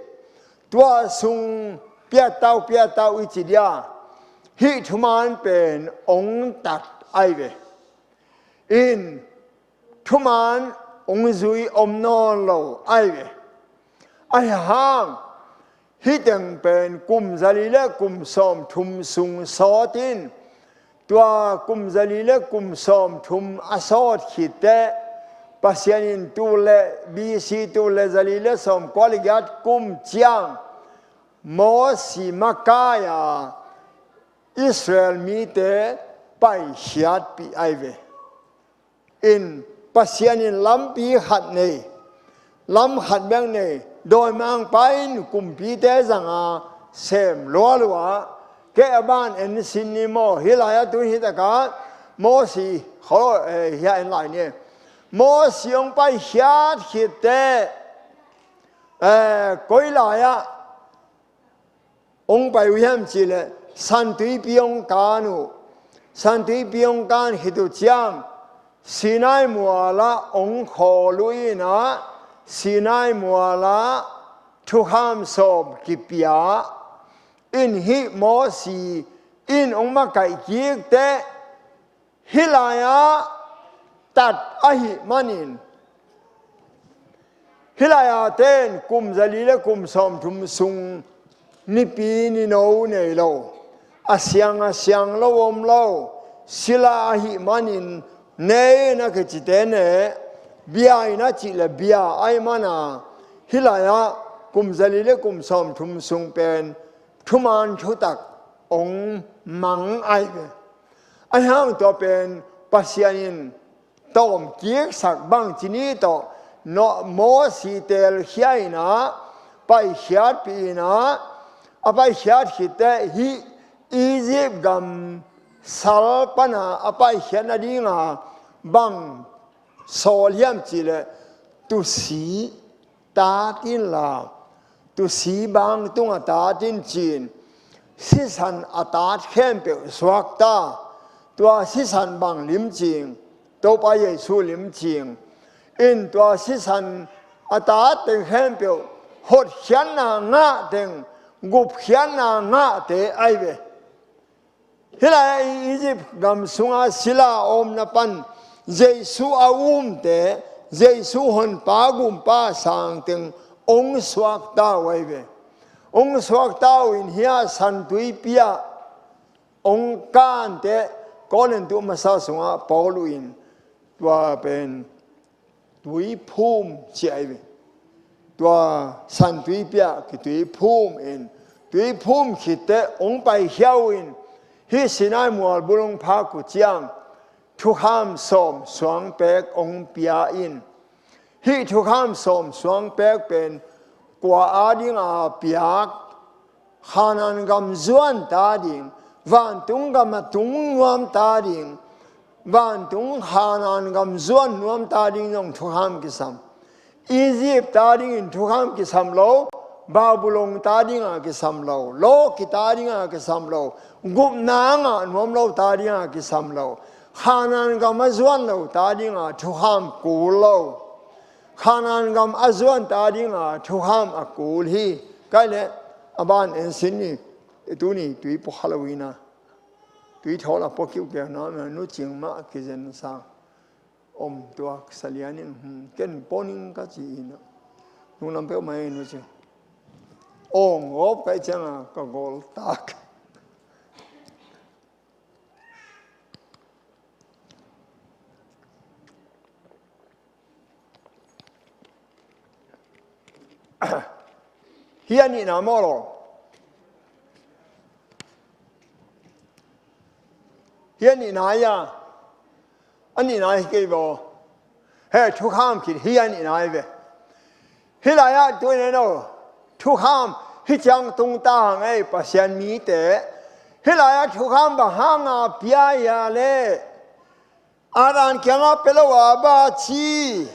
Tua sung piattau, piattau i ci dia, hih thuman pen hong tat ahi ve. In thuman hong zui om nawn lo ahi ve. Ahi hang hih teng pen kum zali le kum sawmthum sung sawt in, tua kum zali le kum sawmthum a sawt khit teh Pasian in tul le, B C tul le zali le sawmkua le giat kum ciang Mosi makai a Israel mite paikhiatpih ahi ve. In Pasian in lampi khat nei, lam khat bek nei, dawimangpa in kumpite zanga sem lualua, kei a ban en sin ni maw? Hih lai-ah tu hih takah Mosi, khaw, eh, hih en lai ni. Mosi hong paikhiat khit teh, eh, koi lai-ah hong pai uh hiam cih leh Santuipi hong kan uh. Santuipi hong kan khit uh ciang Sinai mualah hong khawl uh in ah, Sinai mualah thukham sawm kipia in, hih Mosi in hong makaih kik teh hih lai-ah tat ahih manin, hih lai-ah ten kum zali le kum sawmthum sung nipi nino nei lo, a siang a siang lo om lo, sila ahih manin ne in a kicite ne, bia in a cih le bia ahih mana, hih lai-ah kum zali le kum sawmthum sung pen thuman thutak hong mang ahi ve. Ahi hang tua pen Pasian in tawmkiksak bang ci ni tawh, Mosi telkhia in ah, paikhiatpih in ah, a paikhiat khit teh hih Egypt gam sal pana a paikhiat nadinga bang sawl hiam cih leh, tusi tat inla, tusi bang tungah tat in ci-in, sisan a tat khempeuh suakta. Tua sisan bang limcing? Topa Jesu limcing. In tua sisan a tat teng khempeuh hotkhiatna ngah teng, gupkhiatna ngahte ahi ve. Hih lai-ah Egypt gam sunga sila a omna pan Jesu a umte, Jesu Honpa, Gumpa a sangteng hong suakta uh ahi ve. Hong suakta uh in hih a Santuipi ah hong kante, Korintu masa sungah Paul uh in tua pen tuiphum ci ahi ve. Tua Santuipi ah kituiphum in, tui phum khit teh hong paikhia uh in, hih Sinai mual bul hong phak uh ciang thukham sawm suang pek hong pia in. Hih thukham sawm suang pek pen kua adinga piak? Khanaan gam zuan ta ding, vantung gam a tung nuam ta ding, vantung Khanaan gam zuan nuam ta ding zong thukham kisam. Egypt ta dingin thukham kisam lo, Babylon ta dinga kisam lo, lawki ta dinga kisam lo, gupna a ngah nuam lo ta dinga kisam lo, Khanaan gam a zuan lo ta dinga thukham kul lo. Khanaan gam a zuan ta dinga thukham a kul hi. Kai le a ban en sin ni, tuni tui pua kha lo ina, tui thawl a pua kiu keu na, nu cing mah kizen sa. Om tuak salian in, hmm, ken poning ka ci ina. Nung lam peuh mai nu cing. Ong op kai cianga ka gol tak. Hih a nihna maw lo? Hih a nihna hia? A nihna hi kei baw. He thukham khit hih a nihna hi ve. Hih lai-ah tuin en o, thukham hih ciang tung ta hang ei Pasian mite. Hih lai-ah thukham bang hanga pia hia le? Adam kiangah pia lo a ba ci?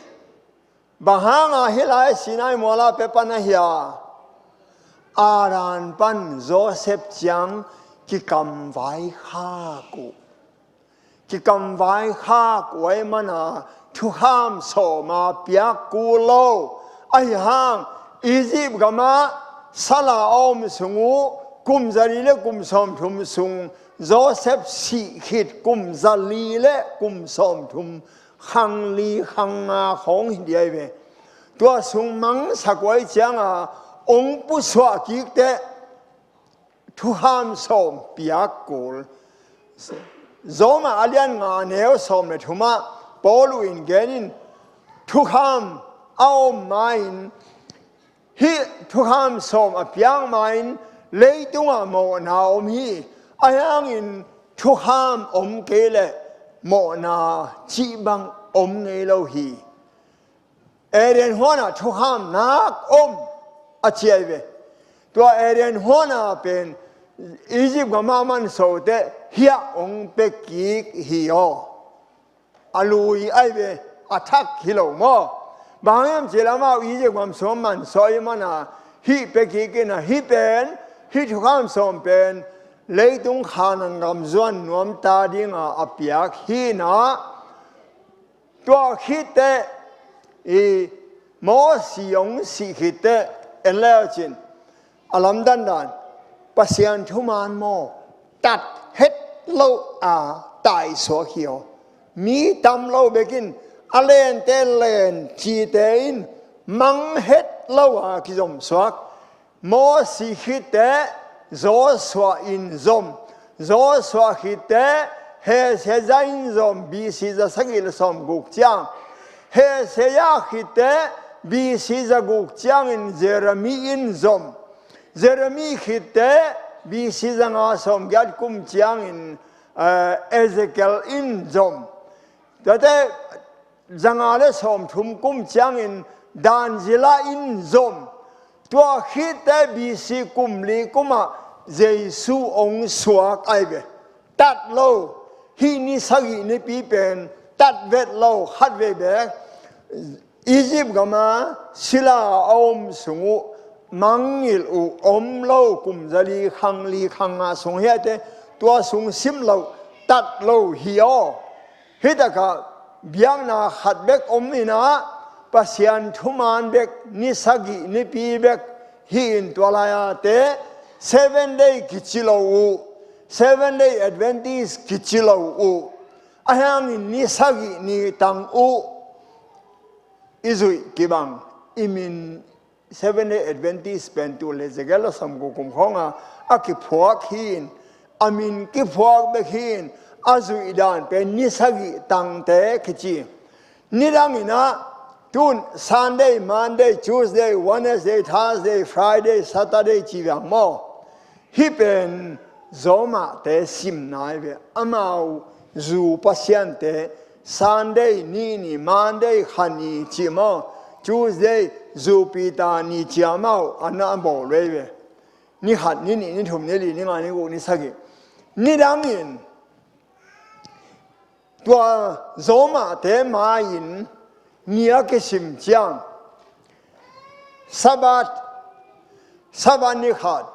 Bang hanga hih lai Sinai muala pia pan ahia? Adam pan Joseph ciang kikamvai khak uh. Kikamvai khak uh ahih mana thukham sawma piak kul lo. Ahi hang Egypt gamah sala a om sung uh kum zali le kum sawmthum sung, Joseph sih khit kum zali le kum sawmthum, khang li khang nga khawng hi ding ahi ve. Tua sung mangsak uh ahih cianga hong pusuah kik teh thukham sawm piak kul. Roma a lian nga neu sawm le thumah Paul in genin thukham a om ma-in, hih thukham sawm a piak ma-in leitungah mawhna om hi. Ahi hangin thukham om kei leh mawhna cih bang om ngei lo hi. Eden huanah thukham nak om a ci ahi ve. Tua Eden huana pen Egypt gama manso teh hiah hong pia kik hi aw. A lui ahi ve, a thak hi lo maw? Bang hiam cih leh amau Egypt gam sung manso ahih mana hih pia kik in a, hih pen, hih thukham sawm pen leitung Khanaan gam zuan nuam ta dinga a piak hi na. Tua khit teh i Mosi hong sih khit teh en leu cin, a lamdang dan Pasian thuman maw, tat het lo a taisuak hi aw. Mi tam lo bekin a lente len cite in mang het lo a kizomsuak. Mosi khit teh Joshua in zom. Joshua khit teh Hesekiah in zom, B C za sagih le sawmguk ciang. Hesekiah khit teh B C za guk ciangin Jeremiah in zom. Jeremiah khit teh B C za nga sawmgiat kum ciangin, eh, Ezekiel in zom. Tuate za nga le sawmthum kum ciangin Daniel in zom. Tua khit teh B C kum li kumah Jesu hong suak ahi ve. Tat lo, hih ni sagih nipi pen tat vet lo, khat vei bek Egypt gama sila a om sung uh mangngilh uh om lo, kum zali khang li khang nga sung hiate, tua sung sim loh tat lo hi aw. Hih takah biakna khat bek om in a, Pasian thuman bek ni sagih nipi bek hi in, tua lai-ate Seven Day kici lo uh, Seven Day Adventist kici lo uh. Ahi hangin ni sagih ni tang uh i zuih kibang, i min Seven Day Adventist pen tul le zagel le sawmguk kum khawnga a kiphuak hi in, a min kiphuak bek hi in, a zuih dan pen ni sagih tangte kici. Nidang in a, tun Sunday, Monday, Tuesday, Wednesday, Thursday, Friday, Saturday ci viang maw? Hih pen Roma-te simna hi ve. Amau Jew pasiante Sunday ni ni, Monday kha ni cih maw, Tuesday Jupiter ni cih amau a na bawl ve ve. Ni khat, ni nih, ni thum, ni li, ni nga, ni guk, ni sagih. Nidangin tua Roma-te mai-in ni a kisim ciang, Sabbath, Sabbath ni khat,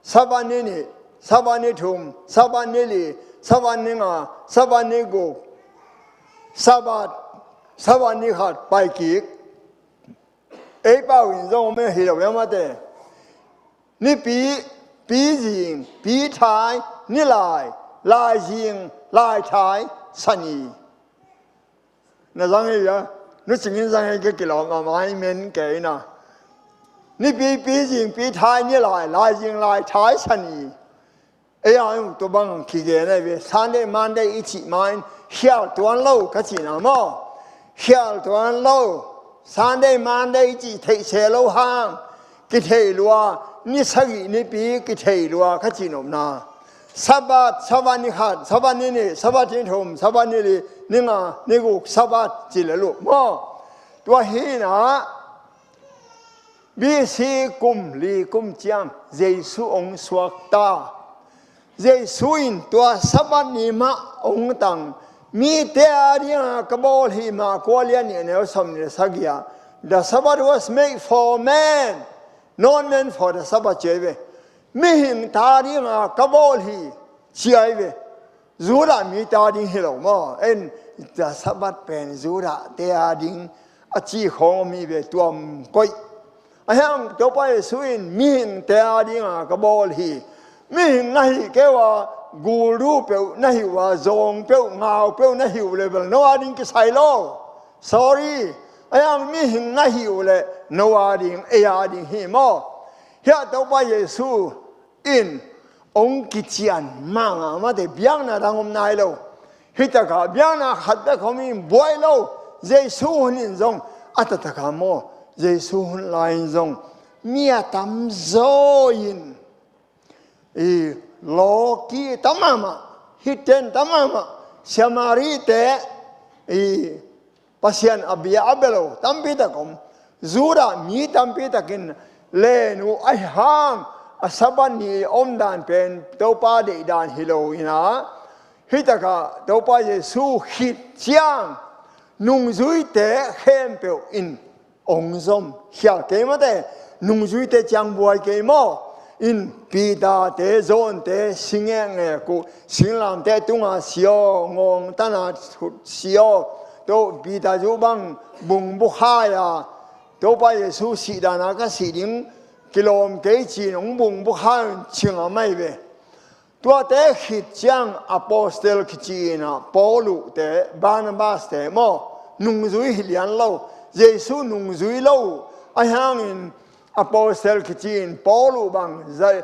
Sabbath ni nih, Sabbath ni thum, Sabbath ni li, Sabbath ni nga, Sabbath ni guk, Sabbath, Sabbath ni khat pai kik. Ei pau in zong om hi lo, mate. Nipi, pizing, pithai, nilai, laizing, laithai, sani. Na zang hi a, nu cingin zang hi, ka kilawm a mai men kei na. Nipi, pizing, pithai, nilai, laizing, laithai, sani. Ei a ung tua bang kigen ahi ve. Sunday, Monday i cih ma-in khial tuan lo ka cihna maw? Khial tuan lo. Sunday, Monday i cih theih se lo hang kithei lua, ni sagih nipi kithei lua ka cih nopna. Sabbath, Sabbath ni khat, Sabbath ni nih, Sabbath ni thum, Sabbath ni li, ni nga, ni guk, Sabbath ci le lo maw? Tua hi na, B C kum li kum ciang Jesu hong suak ta. Jesu in tua Sabbath ni mah hong tang, mite a dinga ka bawl hi, Marka a lian nih, a neu sawm nih le sagih ah. The Sabbath was made for man, not man for the Sabbath, ci ahi ve. Mihingte a dinga ka bawl hi, ci ahi ve. Judah mite a ding hi lo maw? En, tua Sabbath pen Judahte a ding a ci khawng om hi ve, tuam koih. Ahi hang Topa Jesu in mihingte a dinga ka bawl hi. Mihing na hih kei uh a, guldu peuh na hih uh a, zawng peuh, ngau peuh na hih uh leh bel no a ding kisai lo. Sorry. Ahi hang mihing na hih uh leh no a ding, ei a ding hi maw? Hiah Topa Jesu in hong kician mahmah, mate, biakna dang om nai lo. Hih takah biakna khat bek om in buai lo. Jesu hun in zong a taktakah maw, Jesu hun lai in zong mi a tamzaw in, i, lawki tam mahmah, hih ten tam mahmah, Samari-te, i, Pasian a bia a bia lo tampi tak om. Judah mi tampi takin len uh ahi hang, a Sabbath ni omdan pen Topa deihdan hi lo in a, hih takah Topa Jesu khit ciang nungzuite khempeuh in hong zom. Khial kei mate, nungzuite ciang buai kei maw? In Peter-te, John-te si ngekngek uh, singlamteh tunga si aw, ngawng tana thut si aw. Toh Peter zu bang bung bukha-in a, Topa Jesu sih dan a ka sih ding kilawm kei ci-in hong bung bukha-in cing a mai ve. Tuate khit ciang apostle kici in a, Paul uh te, Barnabas te maw, nungzui hi lian lo, Jesu nungzui lo uh ahi hangin apostle kici in Paul uh bang zai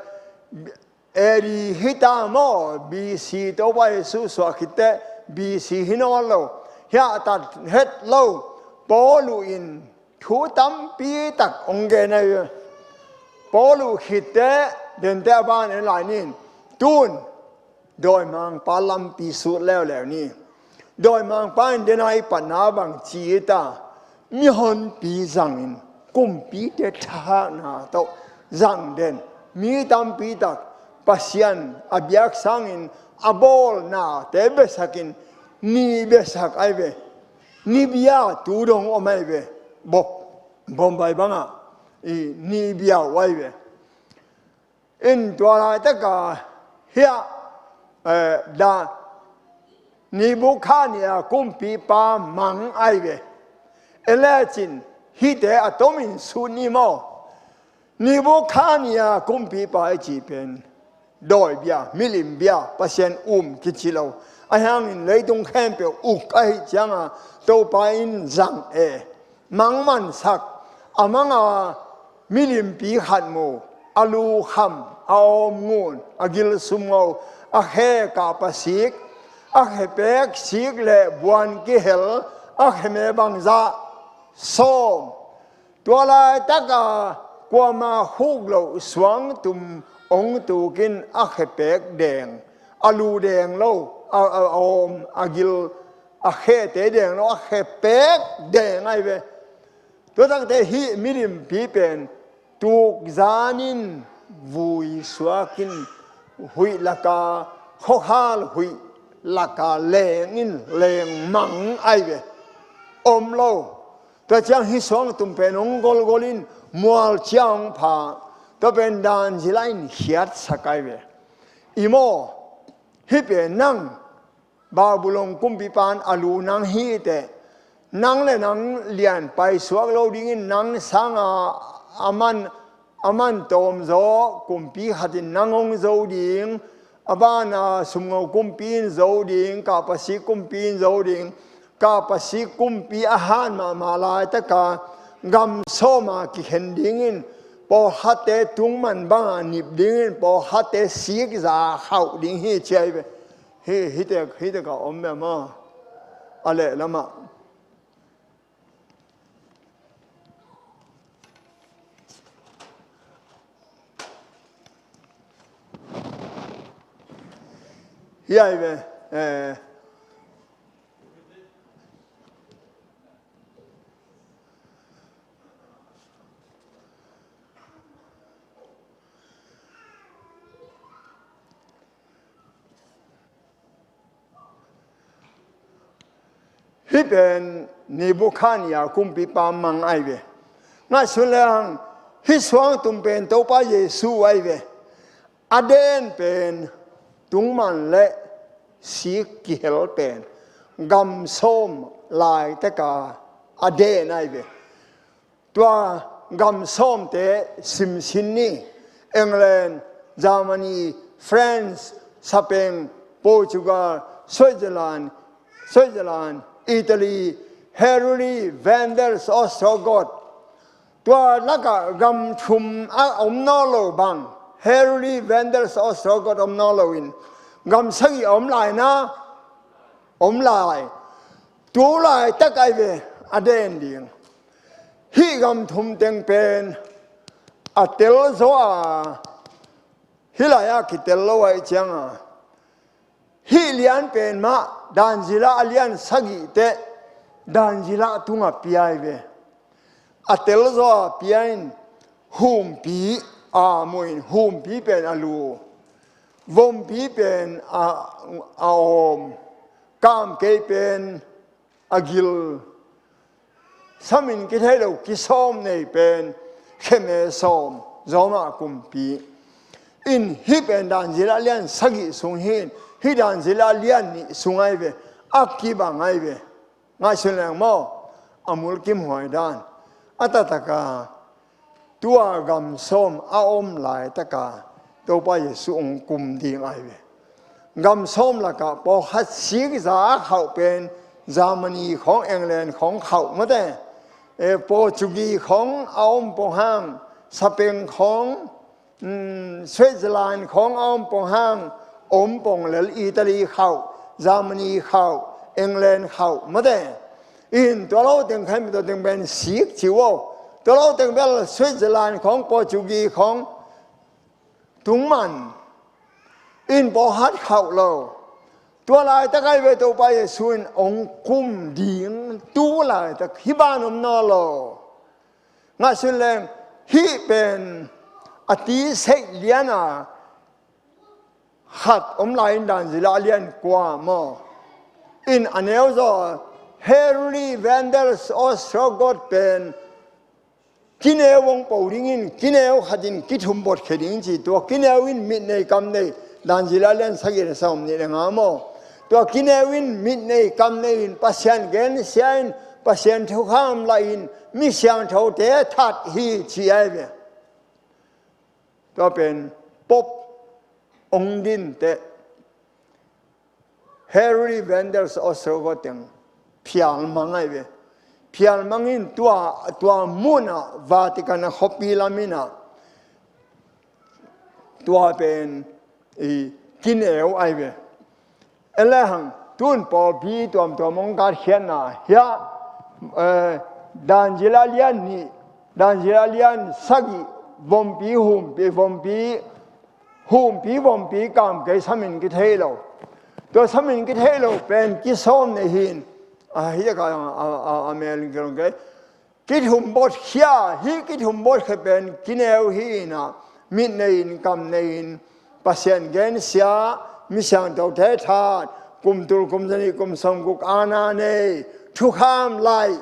A D hi ta maw, B C, Topa Jesu suah khit teh B C hi nawn lo, hiah tat het lo. Paul uh in thu tampi tak hong gen ahi. Paul uh khit teh, dente a ban en lai ning. Tun dawimangpa lampi sut leuleu ni. Dawimangpa in den a i patna bang ci hi ta, mihonpi zangin, kumpite thahna tawh zang den, mi tampi tak Pasian a biak sangin a bawlnate biasakin, ni biasak ahi ve. Ni bia tu dong om ahi ve. Bok, Bombay bangah i ni bia uh ahi ve. In tua laitaka hiah, eh, da Nebukhadnezzar kumpipa mang ahi ve. E lecin hihte a tomin sut ni maw? Nebukhadnezzar kumpipa i cih pen dawi bia, milim bia, Pasian um kici lo. Ahi hangin leitung khempeuh uk ahih cianga Topa in zang e. Mangmansak, a manga milimpi khat mu, a lukham, a awmngun, a gilsum ngo, a khe kahpa sik, a khepek sik le buan kihel, a kheme bangzah sawm. Tua laitaka Kuama khuk loh suangtum ong tukin a khepek deng, a lu deng lo, a, a, a awm, a gil, a khete deng lo, a khepek deng ahi ve. Tua takte hih milimpi pen tuk zanin vui suakin huih laka, khuakhal huih laka lengin lengmang ahi ve. Om lo. Tua ciang hih suangtum pen hong golgol in mual cia hong pha. Tua pen dan zila in khiatsak ahi ve. I maw, hih pen nang Babylon kumpipa in a lu nang hi teh, nang le nang lian paisuak lo dingin nang sanga a man, a man tawm zaw kumpi khatin nang hong zo ding, a bana sumngo kumpi in zo ding, kahpasik kumpi in zo ding, kahpasik kumpi a han mahmah laitaka gam sawma kikhen dingin, pawlkhatte tungman banga nip dingin, pawlkhatte sikza khauh ding hi ci ahi ve. Hih, hih tek, hih tek a om mah maw? A leh lamah. Hih ahi ve. Eh. Hih pen Nebukhadnezzar kumpipa mang ahi ve. Ngaihsun lehang, hih suangtum pen Topa Jesu ahi ve. A den pen tungman le sik kihel pen gam sawm laitaka a den ahi ve. Tua gam sawmte simsin ni. England, Germany, France, Spain, Portugal, Switzerland, Switzerland, Italy, Hungary, Vandals, Ostrogoth. Tua lakah gam thum a om nawn lo bang, Hungary, Vandals, Ostrogoth om nawn loin gam sagih a om lai na, om lai. Tu laitak ahi ve a den ding. Hih gam thum teng pen a tel zaw a, hih lai-ah kitel lo ahih cianga, hih lian pen mah, dan zila a lian sagih teh, dan zila tungah pia ahi ve. A tel zaw a pia in, humpi a mu in, humpi pen a lu, vompi pen a, a awm, kamkei pen a gil, samin kithei lo kisawm nei pen kheme sawm, Roma kumpi in. Hih pen dan zila lian sagih sung hi in, hih dan zila lian nih sung ahi ve, a kibang ahi ve. Ngaihsun leng maw, a mulkimhuai dan. A taktaka tua gam sawm a om laitaka Topa Jesu hong kum ding ahi ve. Gam sawm lakah pawlkhat sikza a khauh pen Germany khawng, England khawng khauh mate. Eh, Portuguese khawng a om pong hang, Spain khawng, um, Switzerland khawng a om pong hang, om pong lel, Italy khauh, Germany khauh, England khauh mate. In tua lo teng khaimi tua teng pen sik ci uh aw. Tua lo teng bel Switzerland khawng, Portuguese khawng tungman in pawlkhat khauh lo. Tua laitak ahi ve, Topa Jesu in hong kum ding tu laitak, hih ban om nawn lo. Ngaihsun leng, hih pen a tiseih liana khat om lai in, dan zila lian kua maw? In a neu zaw, Hungary, Vandals, Ostrogoth pen kineu hong po dingin, kineu khatin kithum botkhia ding ci. Tua kineu in mit nei kam nei, dan zila lian sagih le sawm nih le nga maw? Tua kineu in mit nei kam nei in, Pasian gensia in, Pasian thukham la in, mi siangthote that hi ci ahi ve. Tua pen Pope hong din teh, Hungary, Vandals, Ostrogoth teng phialmang ahi ve. Phialmang in tua, tua munah Vatican a khuapi lam inah tua pen i kineu ahi ve. En lehang, tun pawlpi tuamtuam hong katkhiatna hiah, eh, dan zila lian nih, dan zila lian sagih, vompi, humpi, vompi, humpi, vompi kam kei samin kithei lo. Tua samin kithei lo pen kisawm nei hin. A, hi a, a, a, a mel in kilong kei. Kithum bot khia, hi kithum bot khia pen kineu hi inah, mit nei in, kam nei in, Pasian gensia, mi siangthote that, kum tul, kum zanih, kum sawmguk aana nei, thukham laih.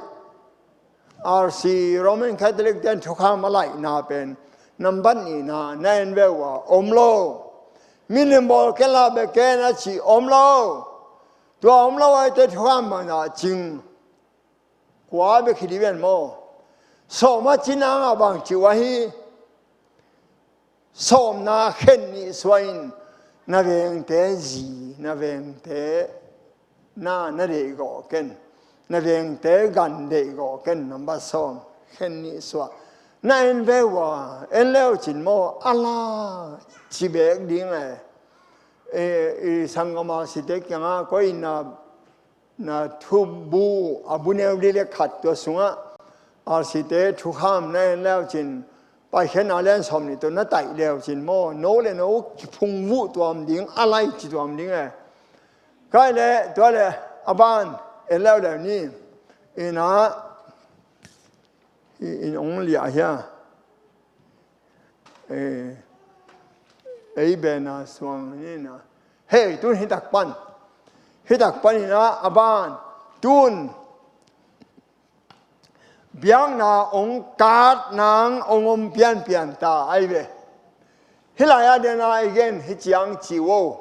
R C Roman Catholic ten thukham a laihna pen nambat nihna na en ve uh a, om lo. Milim bawl kei la bek ken a ci om lo. Tua om lo aite thukham bangzah cing. Kua bek hi dih ven maw? Sawm a ci nang a bang ci uh ahi. Sawmna khen nih suah in, na vengte zi, na vengte na, na deih gawh ken, na vengte gan deih gawh ken, nambat sawm khen nih suah. Na en ve uh a, en leu cin maw, a la ci bek ding e. E, i sanggam a site kiangah koi in na na thubu a bu neu dih le khat tua sungah R C te thukham na en leu cin, Paikhiatna lian sawm nih tua na taih leu cin maw, no le no kiphung vuh tuam ding, a lai ci tuam ding e. Kai le tua le a ban en leu leu ni. Ina, i, in ong liah hia. Eh, ei bena suang ni na. Hei, tun hitak pan. Hitak pan ina a ban. Tun biakna ong kat nang ong om pianpian ta ai ve. Hi lai a dena i gen hi ciang ci uh.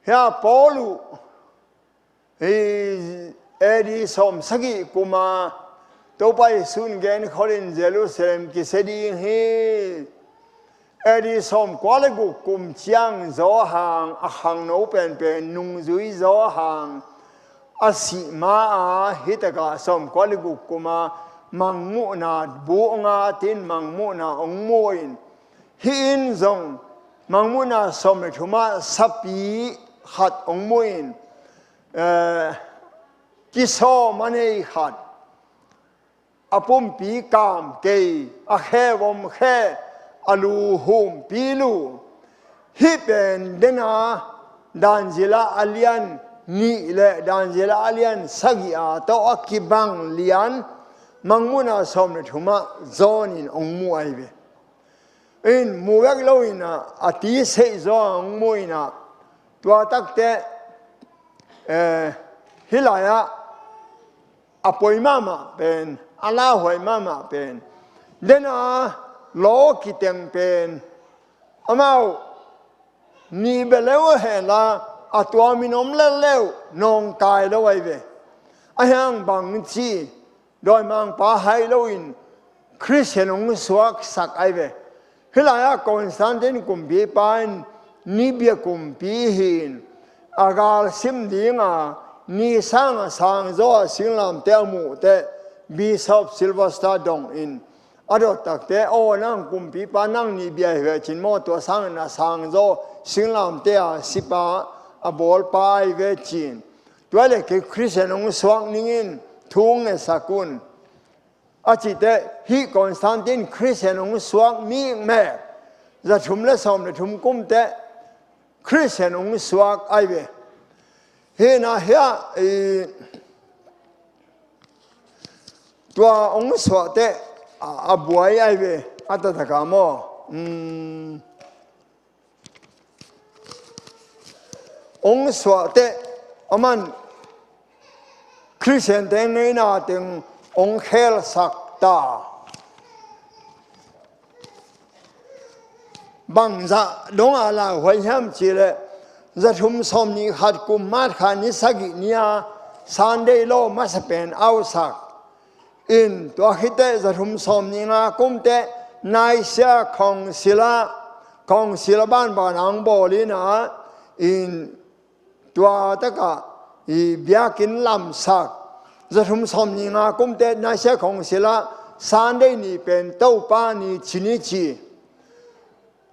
Hia Paul uh. Hi A D sawm sagih kuma Topa Jesuh in gen kholin Jerusalem kisia ding hi. A D sawm kua le guk kum ciang zaw hang a khangno penpen nungzui zaw hang a sih ma a, hitakah sawm kua le guk kuma mangmuhna bu ong a tin mangmuhna ong mu in, hih in zong mangmuhna sawm le thumah sapi khat ong mu in, eh, kisawm a nei khat, a pumpi kam kei, a khe vom khe, a lu humpi lu. Hih pen dena Dan zila a lian nih le Dan zila a lian sagih a tawh a kibang lian mangmuhna sawm le thumah zawn in ong mu ai ve. In mu vek lo in a, a ti seih zaw a ong mu in a, tua takte, eh, hih lai-ah a poi mahmah pen, a lauhuai mahmah pen, dena law kiteng pen, amau nih bia leu a hela, a tuamin om lelleu nawngkai lo ai ve. A hiang bang ci, dawimangpa hai loin Khristian hong suaksak ai ve. Hih lai-ah Constantine kumpipa in ni bia kumpi hi-in a gal sim dinga ni sang a sang zaw a singlamte a muhteh Bishop Sylvester dong in a dot takte, aw nang kumpipa nang ni bia hi ve cin maw, tua sangin a sang zaw singlamte a sipa a bawlpa ai ve cin. Tua le kei Khristian hong suak ningin thu hong ngetsak un. A cih teh hih Constantine Khristian hong suak mi mek, za thum le sawm le thum kum teh Khristian hong suak ai ve. Hih na hiah i tua hong suah teh a, a buai ai ve, a taktak a maw. Um, Hong suah teh, aman Khristian teng ngeina teng hong khelsak ta. Bangzah dong a lauhuai hiam cihleh, za thum sawm nih khat kum March kha ni sagih ni-a Sunday law masa pen ausak. In tua khit teh za thum sawm nih nga kum teh Nicaea Council ah, Council a banban a hong bawl in a, in tua takah i biakinn lamsak. Za thum sawm nih nga kum teh Nicaea Council ah Sunday ni pen Topa ni ci ni ci.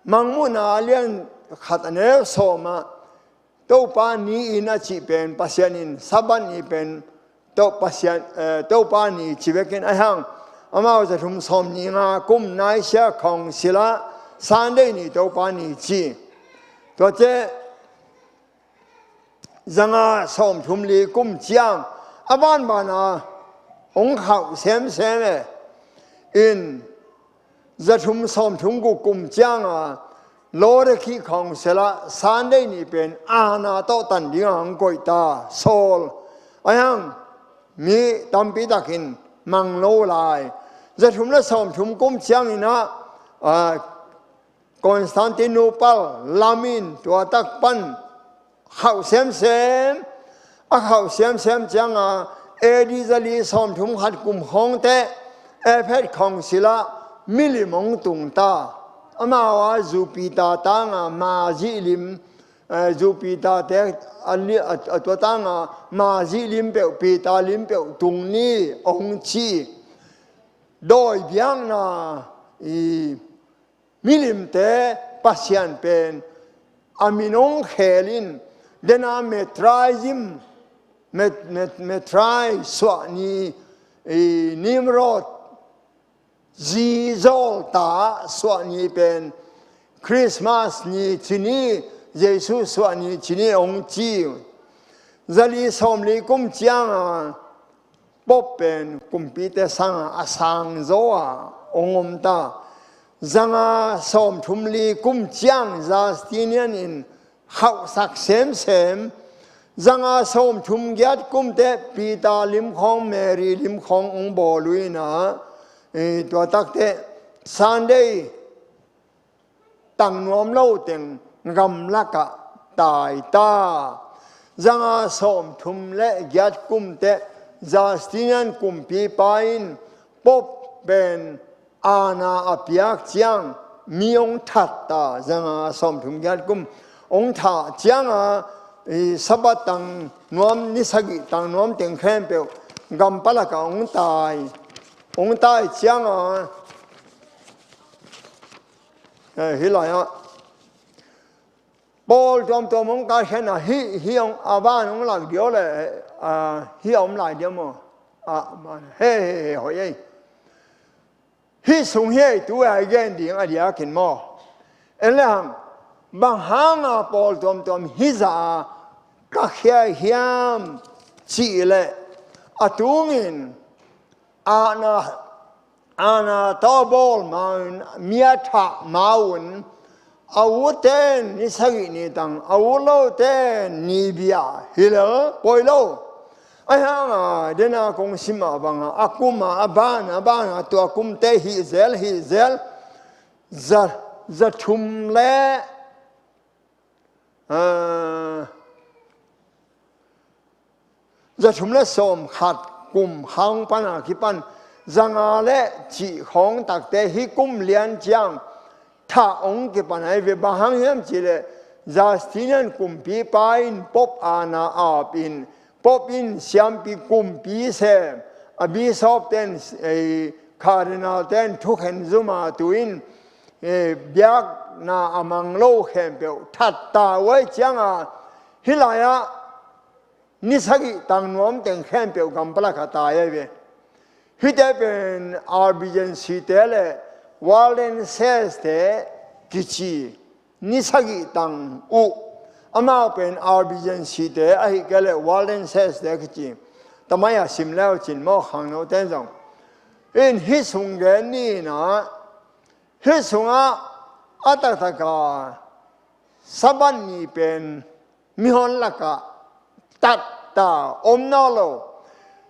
Mangmuhna a lian khat a neu sawm ah Topa ni in a cih pen Pasian in Sabbath ni pen To-, Pasian, eh, Topa ni ci vekin a hiang. amau za thum sawm nih nga kum Nicaea Council ah Sunday ni Topa ni ci. Tua ciang zanga sawm thum li kum ciang a banbana hong khauh semsem e. In za thum sawm thum guk kum cianga Laodicea Council ah Sunday ni pen aana tawh tan dinga hong koih ta, sawl. Ahi hang mi tampi takin mang lo lai. Za thum le sawm thum kum ciangin ah, ah, Constantinople lam in tua tak pan khauh semsem, a khauh semsem cianga A D za li sawm thum khat kum khawng teh Ephesus Council ah milim hong tung ta. Amau a Jupiter tanga mazi lim, eh, Jupiter te a li-, a, a tua tanga mazi lim peuh, Peter lim peuh tung ni hong ci. Dawi biakna i milimte Pasian pen a min hong khel in, dena Mithraism, Mith-, Mith-, Mithrai suah ni, i Nimrod zi zawl ta suah ni pen Christmas ni ci ni, Jesu suah ni ci ni hong ci. Za li sawm li kum cianga Pope pen kumpite sanga a sang zaw a hong om ta. Zanga sawm thum li kum ciang Justinian in khauhsak semsem. Zanga sawm thum giat kum teh Peter lim khawng, Mary lim khawng hong bawl uh in ah, eh, tua tak teh Sunday tang nuam lo teng gamlakah tai ta. Zanga sawm thum le giat kum teh Justinian kumpipa in Pope pen aana a piak ciang mi hong that ta. Zanga sawm thum giat kum hong thah cianga, i Sabbath tang nuam, ni sagih tang nuam teng khempeuh gampalakah hong tai. Hong tai cianga, eh, hih lai-ah pawl tuamtuam hong kaikhia a, hih, hih hong, a ban hong lak diam le, ah, hih a om lai diam maw? Ah, man, he, he, he, hoih ei. Hih sung hih ei tu a i gen ding a diakin maw? En le hang, bang hanga pawl tuamtuam hih zah a kaikhia hiam cih leh, a tungin aana, aana tawh bawl ma-un, mi a thah ma-un, a ute'n ni sagih ni tang, a ut lote'n ni bia hi lel poi lo. Ahi hanga, dena kong sim mah banga, a kuma, a bana, a bana, tua kumte hih zel, hih zel, za, za thum le, ah, za thum le sawm khat kum khawng pana kipan, zanga le cih khawng takte hih kum lian ciang thah hong kipan ahi ve. Bang hang hiam cih leh Justinian kumpipa in Pope aana ap in, Pope in siampi kumpi sem, a bishop ten, eh, cardinal ten thukhen zum a, tu in, eh, biakna a mang lo khempeuh that ta uh ahih cianga, hih lai-ah ni sagih tang nuam teng khempeuh gampalakah tai ahi ve. Hihte pen Albigense te le Waldenses te kici, ni sagih tang uh. Amau pen Albigense te ahih kei leh Waldenses te kici. Tamai a sim leu cin maw, khangnote zong. In hih sung gen ni in ah, hih sungah a taktaka Sabbath ni pen mihon lakah tatta om nawn lo.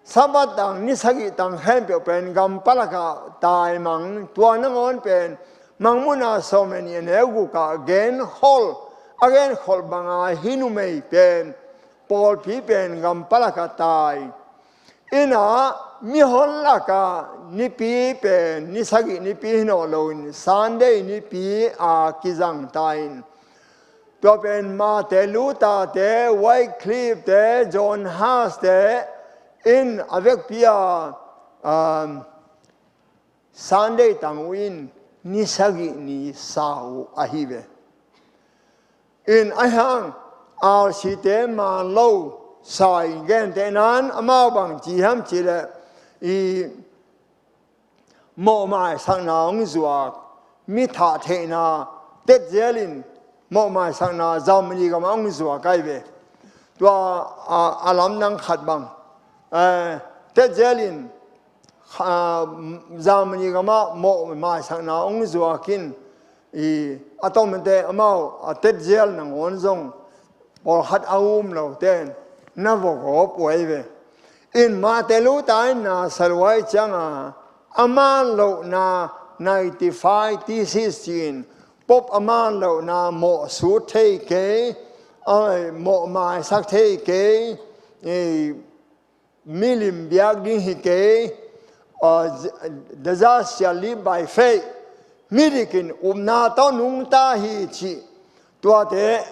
Sabbath tang ni sagih tang khempeuh pen gampalakah taimang, tua nangawn pen Mangmuhna sawm le nih a neu gukah genkhol, a genkhol banga hih numei pen, pawlpi pen gampalakah tai. Inah mihon lakah nipi pen ni sagih nipi hi nawn loin Sunday nipi a kizang ta in, tua pen Martin Luther te, Wycliffe te, John Huss te in a vekpi a, um, Sunday tang uh in ni sagih ni sa uh ahi ve. In ahi hang, R C te man lo sa in gentehna in amau bang ci hiam cih leh, i mawhmaisakna hong zuak, mi thah theihna, tetzel in mawhmaisakna Germany gamah hong zuak ahi ve. Tua, a, a lamdang khat bang, eh, tetzel in, a, Germany gamah mawhmaisakna hong zuak in, i, a tomte amau a tetzel nangawn zong pawlkhat a um lote in na vawgawp uh ahi ve. In Martin Luther in na sa lua ahih cianga, a man lohna ninety-five thesis ci-in, Pope a man lohna mawhsut thei kei, a, mawhmaisak thei kei, i, milim biak ding hi kei, a, the just shall live by faith, midik in upna tawh nungta hi cih. Tuate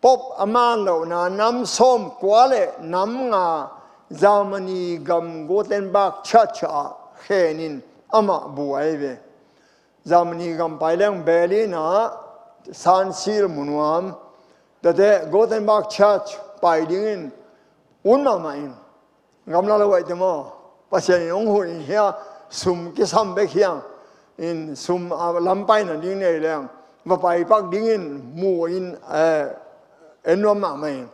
Pope a man lohna nam sawmkua le nam nga Germany gam Gutenberg Church ah khen in amah bu ahi ve. Germany gam pai leng Berlin ah San Sil mu nuam, tuate Gutenberg Church pai dingin un mahmah in, gamla lo ahi te maw, Pasian in hong hun in hia, sum kisam bek hiang in, sum a lam paina ding nei leng va paipak dingin mu in, eh, en nuam mahmah in.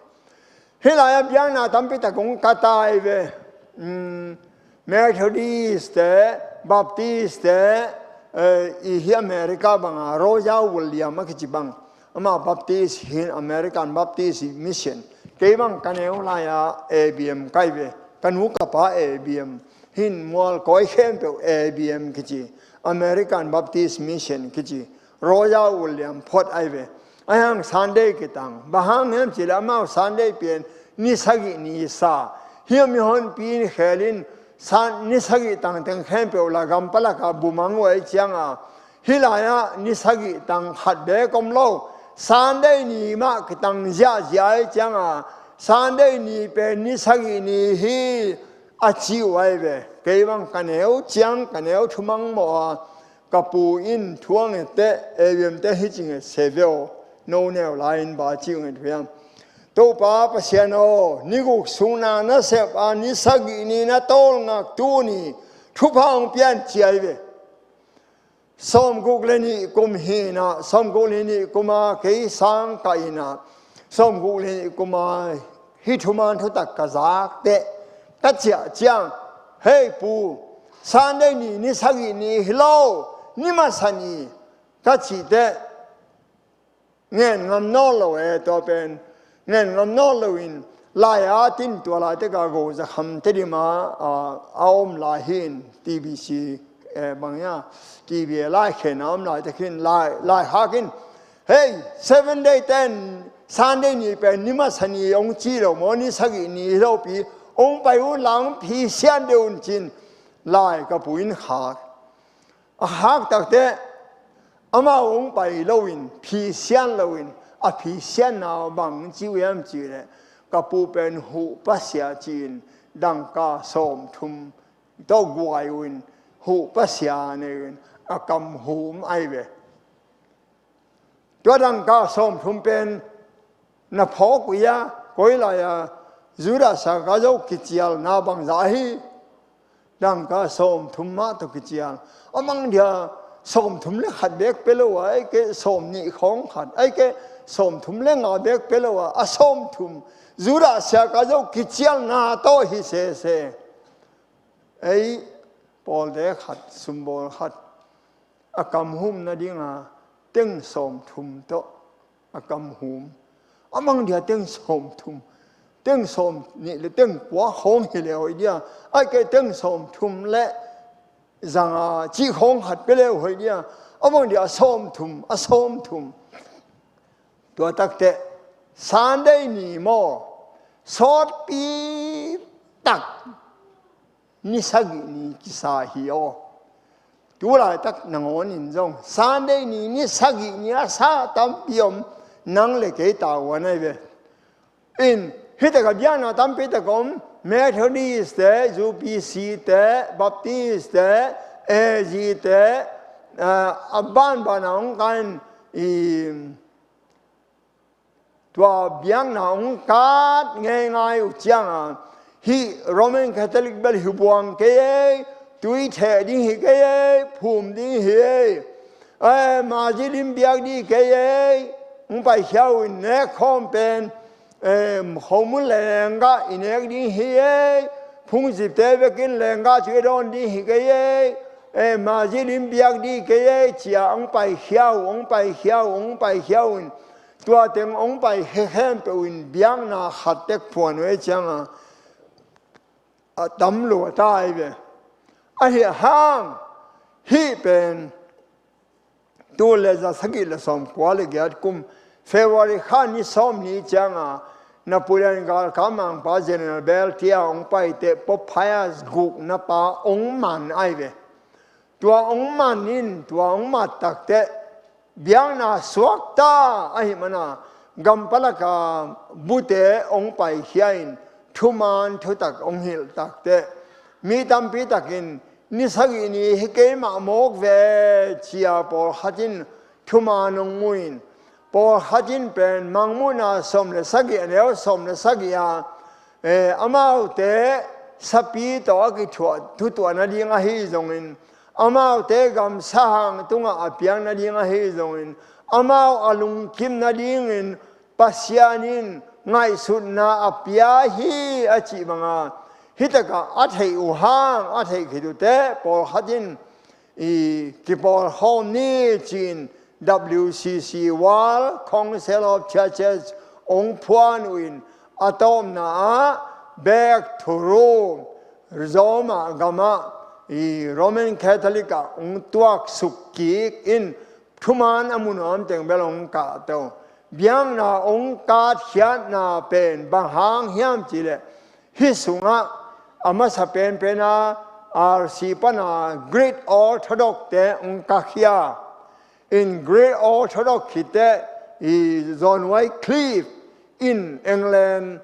Hih lai-ah biakna tampi tak hong ka tai ve. Um, Methodist te, Baptist te, eh, i hi America banga Roger William a kici bang, amah Baptist hi in, American Baptist Mission. Kei bang ka neu lai-a A B M ka hi ve. Ka nu ka pa A B M hi in, mual kawi khempeuh A B M kici, American Baptist Mission kici, Roger William phot ahi ve. Ahi hang Sunday kitang, bang hang hiam cih leh amau Sunday pen ni sagih ni sa. Hih mihonpi in khel in, Sun-, ni sagih tangteng khempeuh la gam palak ah bu mang uh ahih cianga, hih lai-ah ni sagih tang khat bek om lo, Sunday ni mah kitang ziahziah ahih cianga, Sunday ni pen ni sagih ni hi, a ci uh ahi ve. Kei bang ka neu ciang, ka neu thumang mawh a, ka pu in thu a nget teh, A B M te hih ci nget se ve aw, no neu lai-in bang ci uh nget uh hiam? Topa Pasian aw, ni guk sung na na sep a, ni sagih ni na tawlngak tuni thupha hong pia in, ci ahi ve. Sawmguk le nih kum hi in ah, sawmguk le nih kum a kei sang ka in ah, sawmguk le nih kum a hih thuman thutak ka zak teh, ka ciah ciang, "Hei pu, Sunday ni, ni sagih ni hi lo, ni masa ni," ka cih teh, ngen ngam nawn lo e. Tua pen ngen ngam nawn loin, lai-at in tua laitak a Go Za Kham Tedim a, a, a om lai hi in, T B C, eh, bang hiam, T V a laikhen a om laitak in, lai, laikhak in, "Hei, Seven Day ten, Sunday ni pen ni masa ni hong ci lo maw, ni sagih ni hi lo pi, hong pai un la, hong phisian deuh un," ci-in lai ka pu in khak. A khak tak teh, amau hong pai loin, phisian loin, a phisianna bang ci uh hiam cih leh, ka pu pen huhpa sia ci-in, dangka sawmthum tawh guai uh in, huhpa sia nei uh in, a kam hum ahi ve. Tua dangka sawmthum pen na phawk uh hia, koi lai-a Judas Iskariot kicialna bangzah hi. Dangka sawmthum mah tawh kicial. A mang dia sawmthum le khat bek pia lo a, ahih kei leh sawmnih khawng khat, ahih kei leh sawmthum le nga bek pia lo a, a sawmthum, Judas Iskariot kicialna tawh hi sese. Ei pawlte khat, sumbawl khat, a kam hum nadinga teng sawmthum tawh a kam hum. A mang dia teng sawmthum, teng sawmnih le teng kua khawng hi le hoih dia, ahih kei leh teng sawmthum le zanga cih khawng khat pia le hoih dia, a mang dia a sawmthum, a sawmthum. Tua tak teh, Sunday ni maw, sawtpi tak ni sagih ni kisa hi aw. Tu laitak nangawn in zong Sunday ni, ni sagih ni a sa tampi om, nang le kei tavuan ahi ve. In, hih tak a biakna tampi tak om, Methodist te, U P C te, Baptist te, A G te, eh, a banban a hong kan, i, tua biakna hong kat ngeingai uh cianga, hih Roman Catholic bel hi buang kei ei, tui theh ding hi kei ei, phum ding hi ei, eh, mazi lim biak ding hi kei ei, hong paikhia uh in nek khawm pen, eh, khomun le lenggah i nek ding hi ei, phungzipte vekin lenggah tui dawn ding hi kei ei, eh, mazi lim biak ding hi kei ei, ci-a hong paikhia uh, hong paikhia uh, hong paikhia uh in, tua teng hong paikhia khempeuh in biakna khat tek phuan uh ei cianga, a tam lua ta hi ve. Ahi hang, hih pen tul le za sagih le sawmkua le giat kum February kha ni sawm ni cianga Napoleon galkap mangpa General Berthier hong paiteh Pope Pius gukna pa hong man ahi ve. Tua hong man in, tua hong mat takteh biakna suakta ahih mana, gam palaka bute hong paikhia in, thuman thutak hong hilh takteh, mi tampi takin ni sagih ni hi keimah mawk ve, ci-a pawlkhat in thuman hong mu in, pawlkhat in pen Mangmuhna sawm le sagih, a neu sawm le sagih a, eh, amaute sapi tawh a kithuah thutuah nading ahi zongin, amaute gamsa hang tungah a piak nading ahi zongin, amau a lungkim nadingin Pasian in ngaihsutna a pia hi a cih banga, hih takah a theih uh hang, a theih khit uhteh pawlkhat in i kipawlkhawm ni ci-in W C C, World Council of Churches, hong phuan uh in, a tawpna ah back to Rome, Roma gamah i Roman Catholic ah hong tuaksuk kik in, thuman a mu nuam teng bel hong kahto. Biakna hong katkhiatna pen bang hang hiam cihleh, hih sungah a masa penpen a R C pana Greek Orthodox te hong kakhia. In Greek Orthodox khitteh i John Wycliffe in England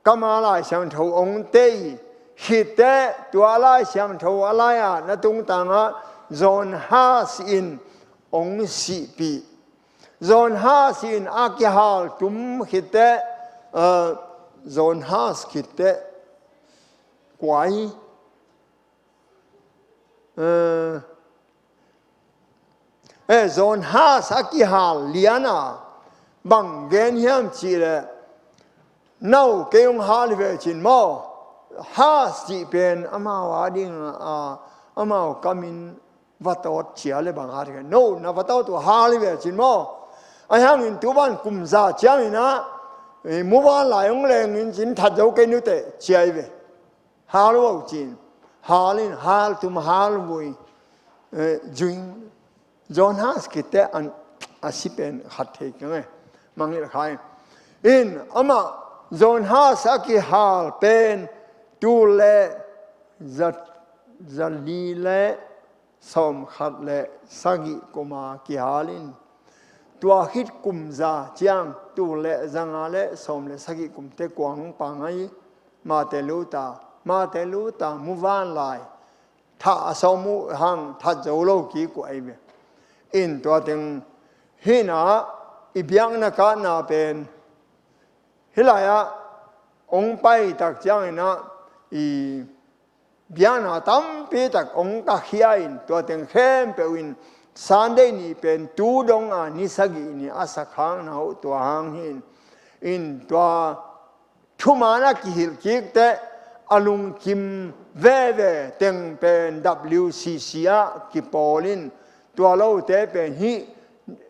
kama Lai Siangtho hong tei khitteh, tua Lai Siangtho a lai-atna tungtangah John Huss in hong sihpih. John Huss in a kihal tum khitteh, eh, John Huss khitteh kua hi, eh, eh, John Huss a kihal liana bang gen hiam cihleh, no kei hong hal hi ve cin maw. Huss cih pen amau a ding a, amau kamin va tawt cia le bang hat hi kei. No, na va tawt uh hal hi ve cin maw. Ahi hangin tu ban kum za ciangin ah, eh, muvanlai hong lengin cin that zo kei nuteh cia hi ve. Hal uh cin. Hal in, hal tum hal vui. Eh, juing. John Huss khitteh an a si pen khat thei keng e. Mangngilh kha in. In amah John Huss a kihal pen tul le za, za li le sawmkhat le sagih kuma kihal in, tua khit kum za ciang tul le za nga le sawm le sagih kumte kua hong pang ahi, Martin Luther, Martin Luther muvanlai thah a sawm uh hang that zo lo kik uh ahi ve. In tua teng hih na i biakna kahna pen hih lai-ah hong pai tak ciangin ah i biakna tampi tak hong kakhia in, tua teng khempeuh in Sunday ni pen tu dong a ni sagih ni a sakhakna uh tua hang hi in, in tua thuman a kihilh kik teh a lungkim veve teng pen W C C ah kipawl in, tua lote pen hih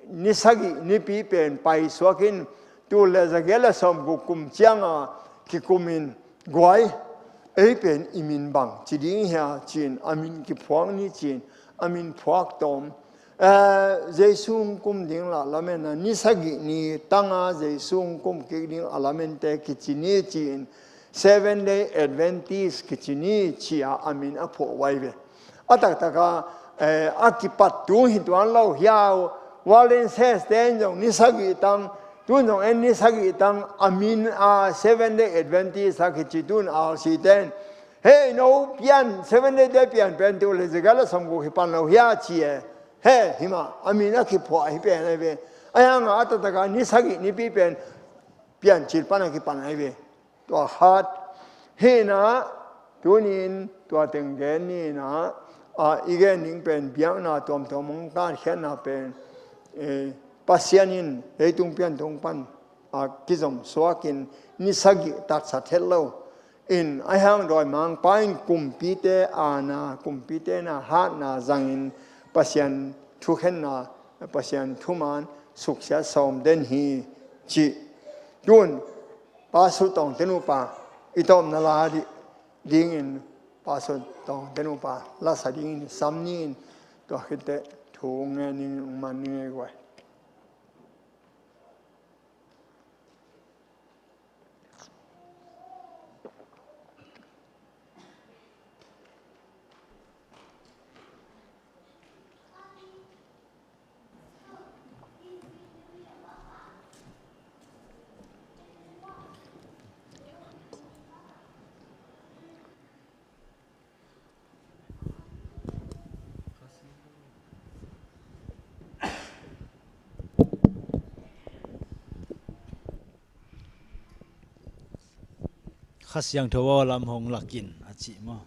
ni sagih nipi pen paisuak in, tul le za giat le sawmguk kum cianga kikum in, guai, ei pen i min bang ci ding hia ci-in a min kiphuak ni ci-in a min phuak tawm. Eh, Jesu hong kum ding lah lamen a ni sagih ni tanga Jesu hong kum kik ding a lamente kici ni ci-in Seven Day Adventist kici ni ci-a a min a phuah uh ahi ve. A taktaka, eh, a kipat tung hi tuan lo hia uh. Waldenses te in zong ni sagih tang, tun zong en ni sagih tang a min a Seven Day Adventist a kici tun R C te in, hei no pian, Seven Day te pian pen tul le za giat le sawmguk hi pan lo hia ci e. He, hi mah, a min a kiphuah hi pen ahi ve. Ahi hanga a taktaka ni sagih nipi pen piancil pan a kipan ahi ve. Tua khat. Hih na, tunin tua teng gen ni na, a i gen ding pen biakna tuamtuam hong tatkhiatna pen, eh, Pasian in leitung piantung pan a kizom suakin ni sagih tatsat het lo in, a hiang dawimangpa in kumpite aana, kumpite na hatna zangin Pasian thukhenna, Pasian thuman suksiat sawm den hi ci. Tun Pastor Tawngte nupa i tawpna la dingin, Pastor Tawngte nupa lasa dingin sam ni in, tua khit teh thu ngen dingin ung man ni ngei guai. Kha Siangtho aw, lam hong lak in, a ci maw?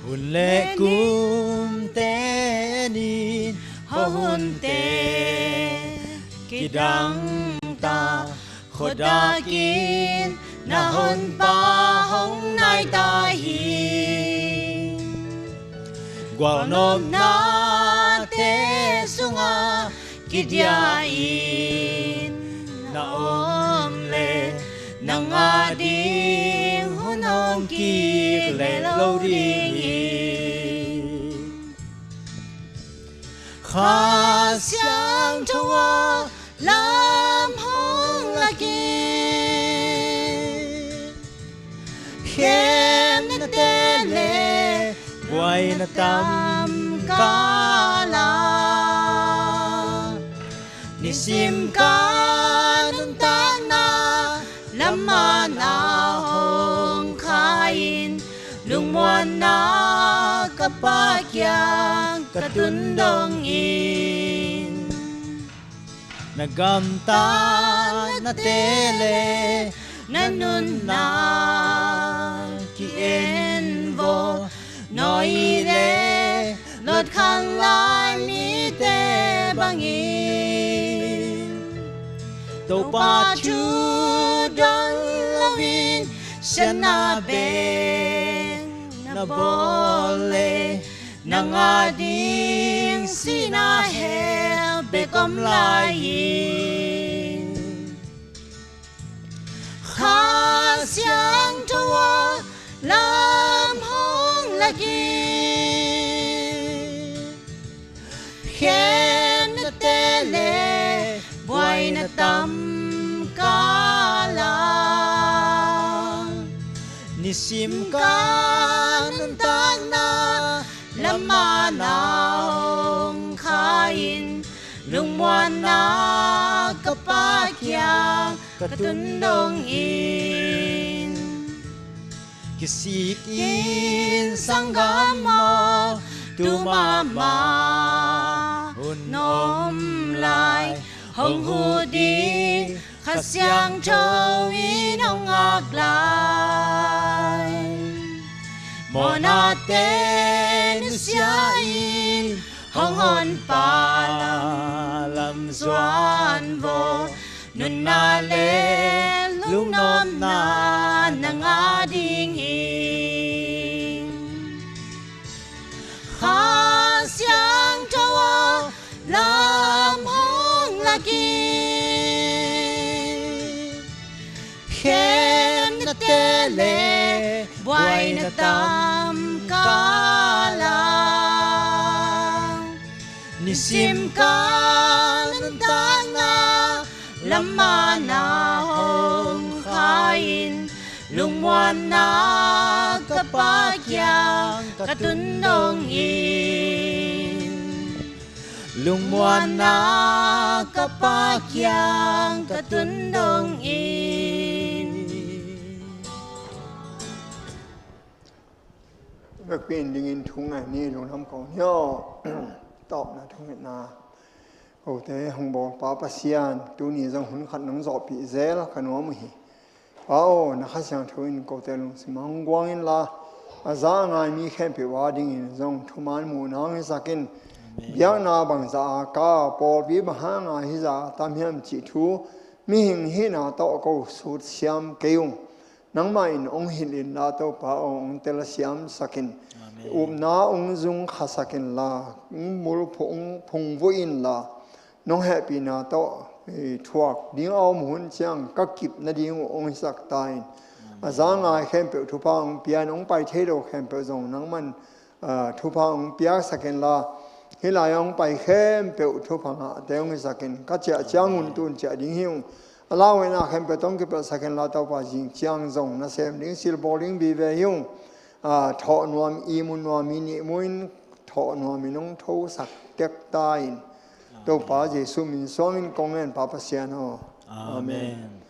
Hun le kum tenin hawh hunte kidang ta, khuadakin na Honpa hong nai ta hi. Gualnopnate sungah kidiahin na om le, nang ading hun hong kik le lo ding hi. Kha Siangtho aw, lam hong lak in. Khemnate le buaina tam kal a, nisim ka nuntakna lam ah na hong khai in, lungmuanna ka Pa kiang ka tun dong in. Na gamtatnate le na nunna ki-en vaw, nawi le lawtkhan lai mite bangin. Topa thu don loin siatna bek na bawl le, nang ading sihna hell bek om lai hi. Kha Siangtho aw, lam hong lak in. Khemnate le buaina tam kal a, nisim ka nuntakna lam ah na hong khai in, lungmuanna ka Pa kiang ka tun dong in. Kisik in sanggam aw, tu mahmah hun om lai, hong huh ding Kha Siangtho in hong ngak lai. Mawhnate nusia in hong Honpa lam zuan vaw, nunna le lungnopna nang ading hi. Kha Siangtho aw, lam hong lak in. Khemnate le Ai na tam kala, nisim ka nuntakna lamah na hong kha in, lungmuanna ka Pa kiang ka tun dong in. Lungmuanna ka Pa kiang ka tun dong in. Vekpi in dingin thu ngai ni, lungdam ko ni aw. Tawpna thungetna kote hong bawl Pa Pasian, tuni zong hun khat nong zawhpih zel ka nuam uh hi. Pa aw, na Kha Siangtho in kote lungsim ah hong guang inla, a za a ngai mi khempeuh a dingin zong thuman muhna hong hisak in. Amen. Biakna bangzah a ka, pawlpi bang hanga hizah a tam hiam cih thu mihing hihna tawh ko sut siam kei ung. Nangmah in hong hilh inla, Topa aw, hong tel a siamsak in. Amen. Upna hong zung khasak inla, hong mulphu hong phungvuh inla, nong hehpihna tawh, eh, thuak ding a om hun ciang ka kip nading uh hong hisak ta in. Amen. A za ngai khempeuh thupha hong pia in, hong pai thei lo khempeuh zong nangman, ah, thupha hong piaksak inla, hih lai hong pai khempeuh thupha ngahte hong hisak in, ka ciah ciang un tun ciah ding hi ung. A lau in a khempeuh tawh hong kipelhsak inla, Topa, zing ciang zong nasem ding, silbawl ding vive hi ung. Ah, thawh nuam, ihmu nuam, i nihmu in thawh nuam in hong thosak tek ta in. Topa Jesuh min suangin kong ngen, Pa Pasian aw. Amen.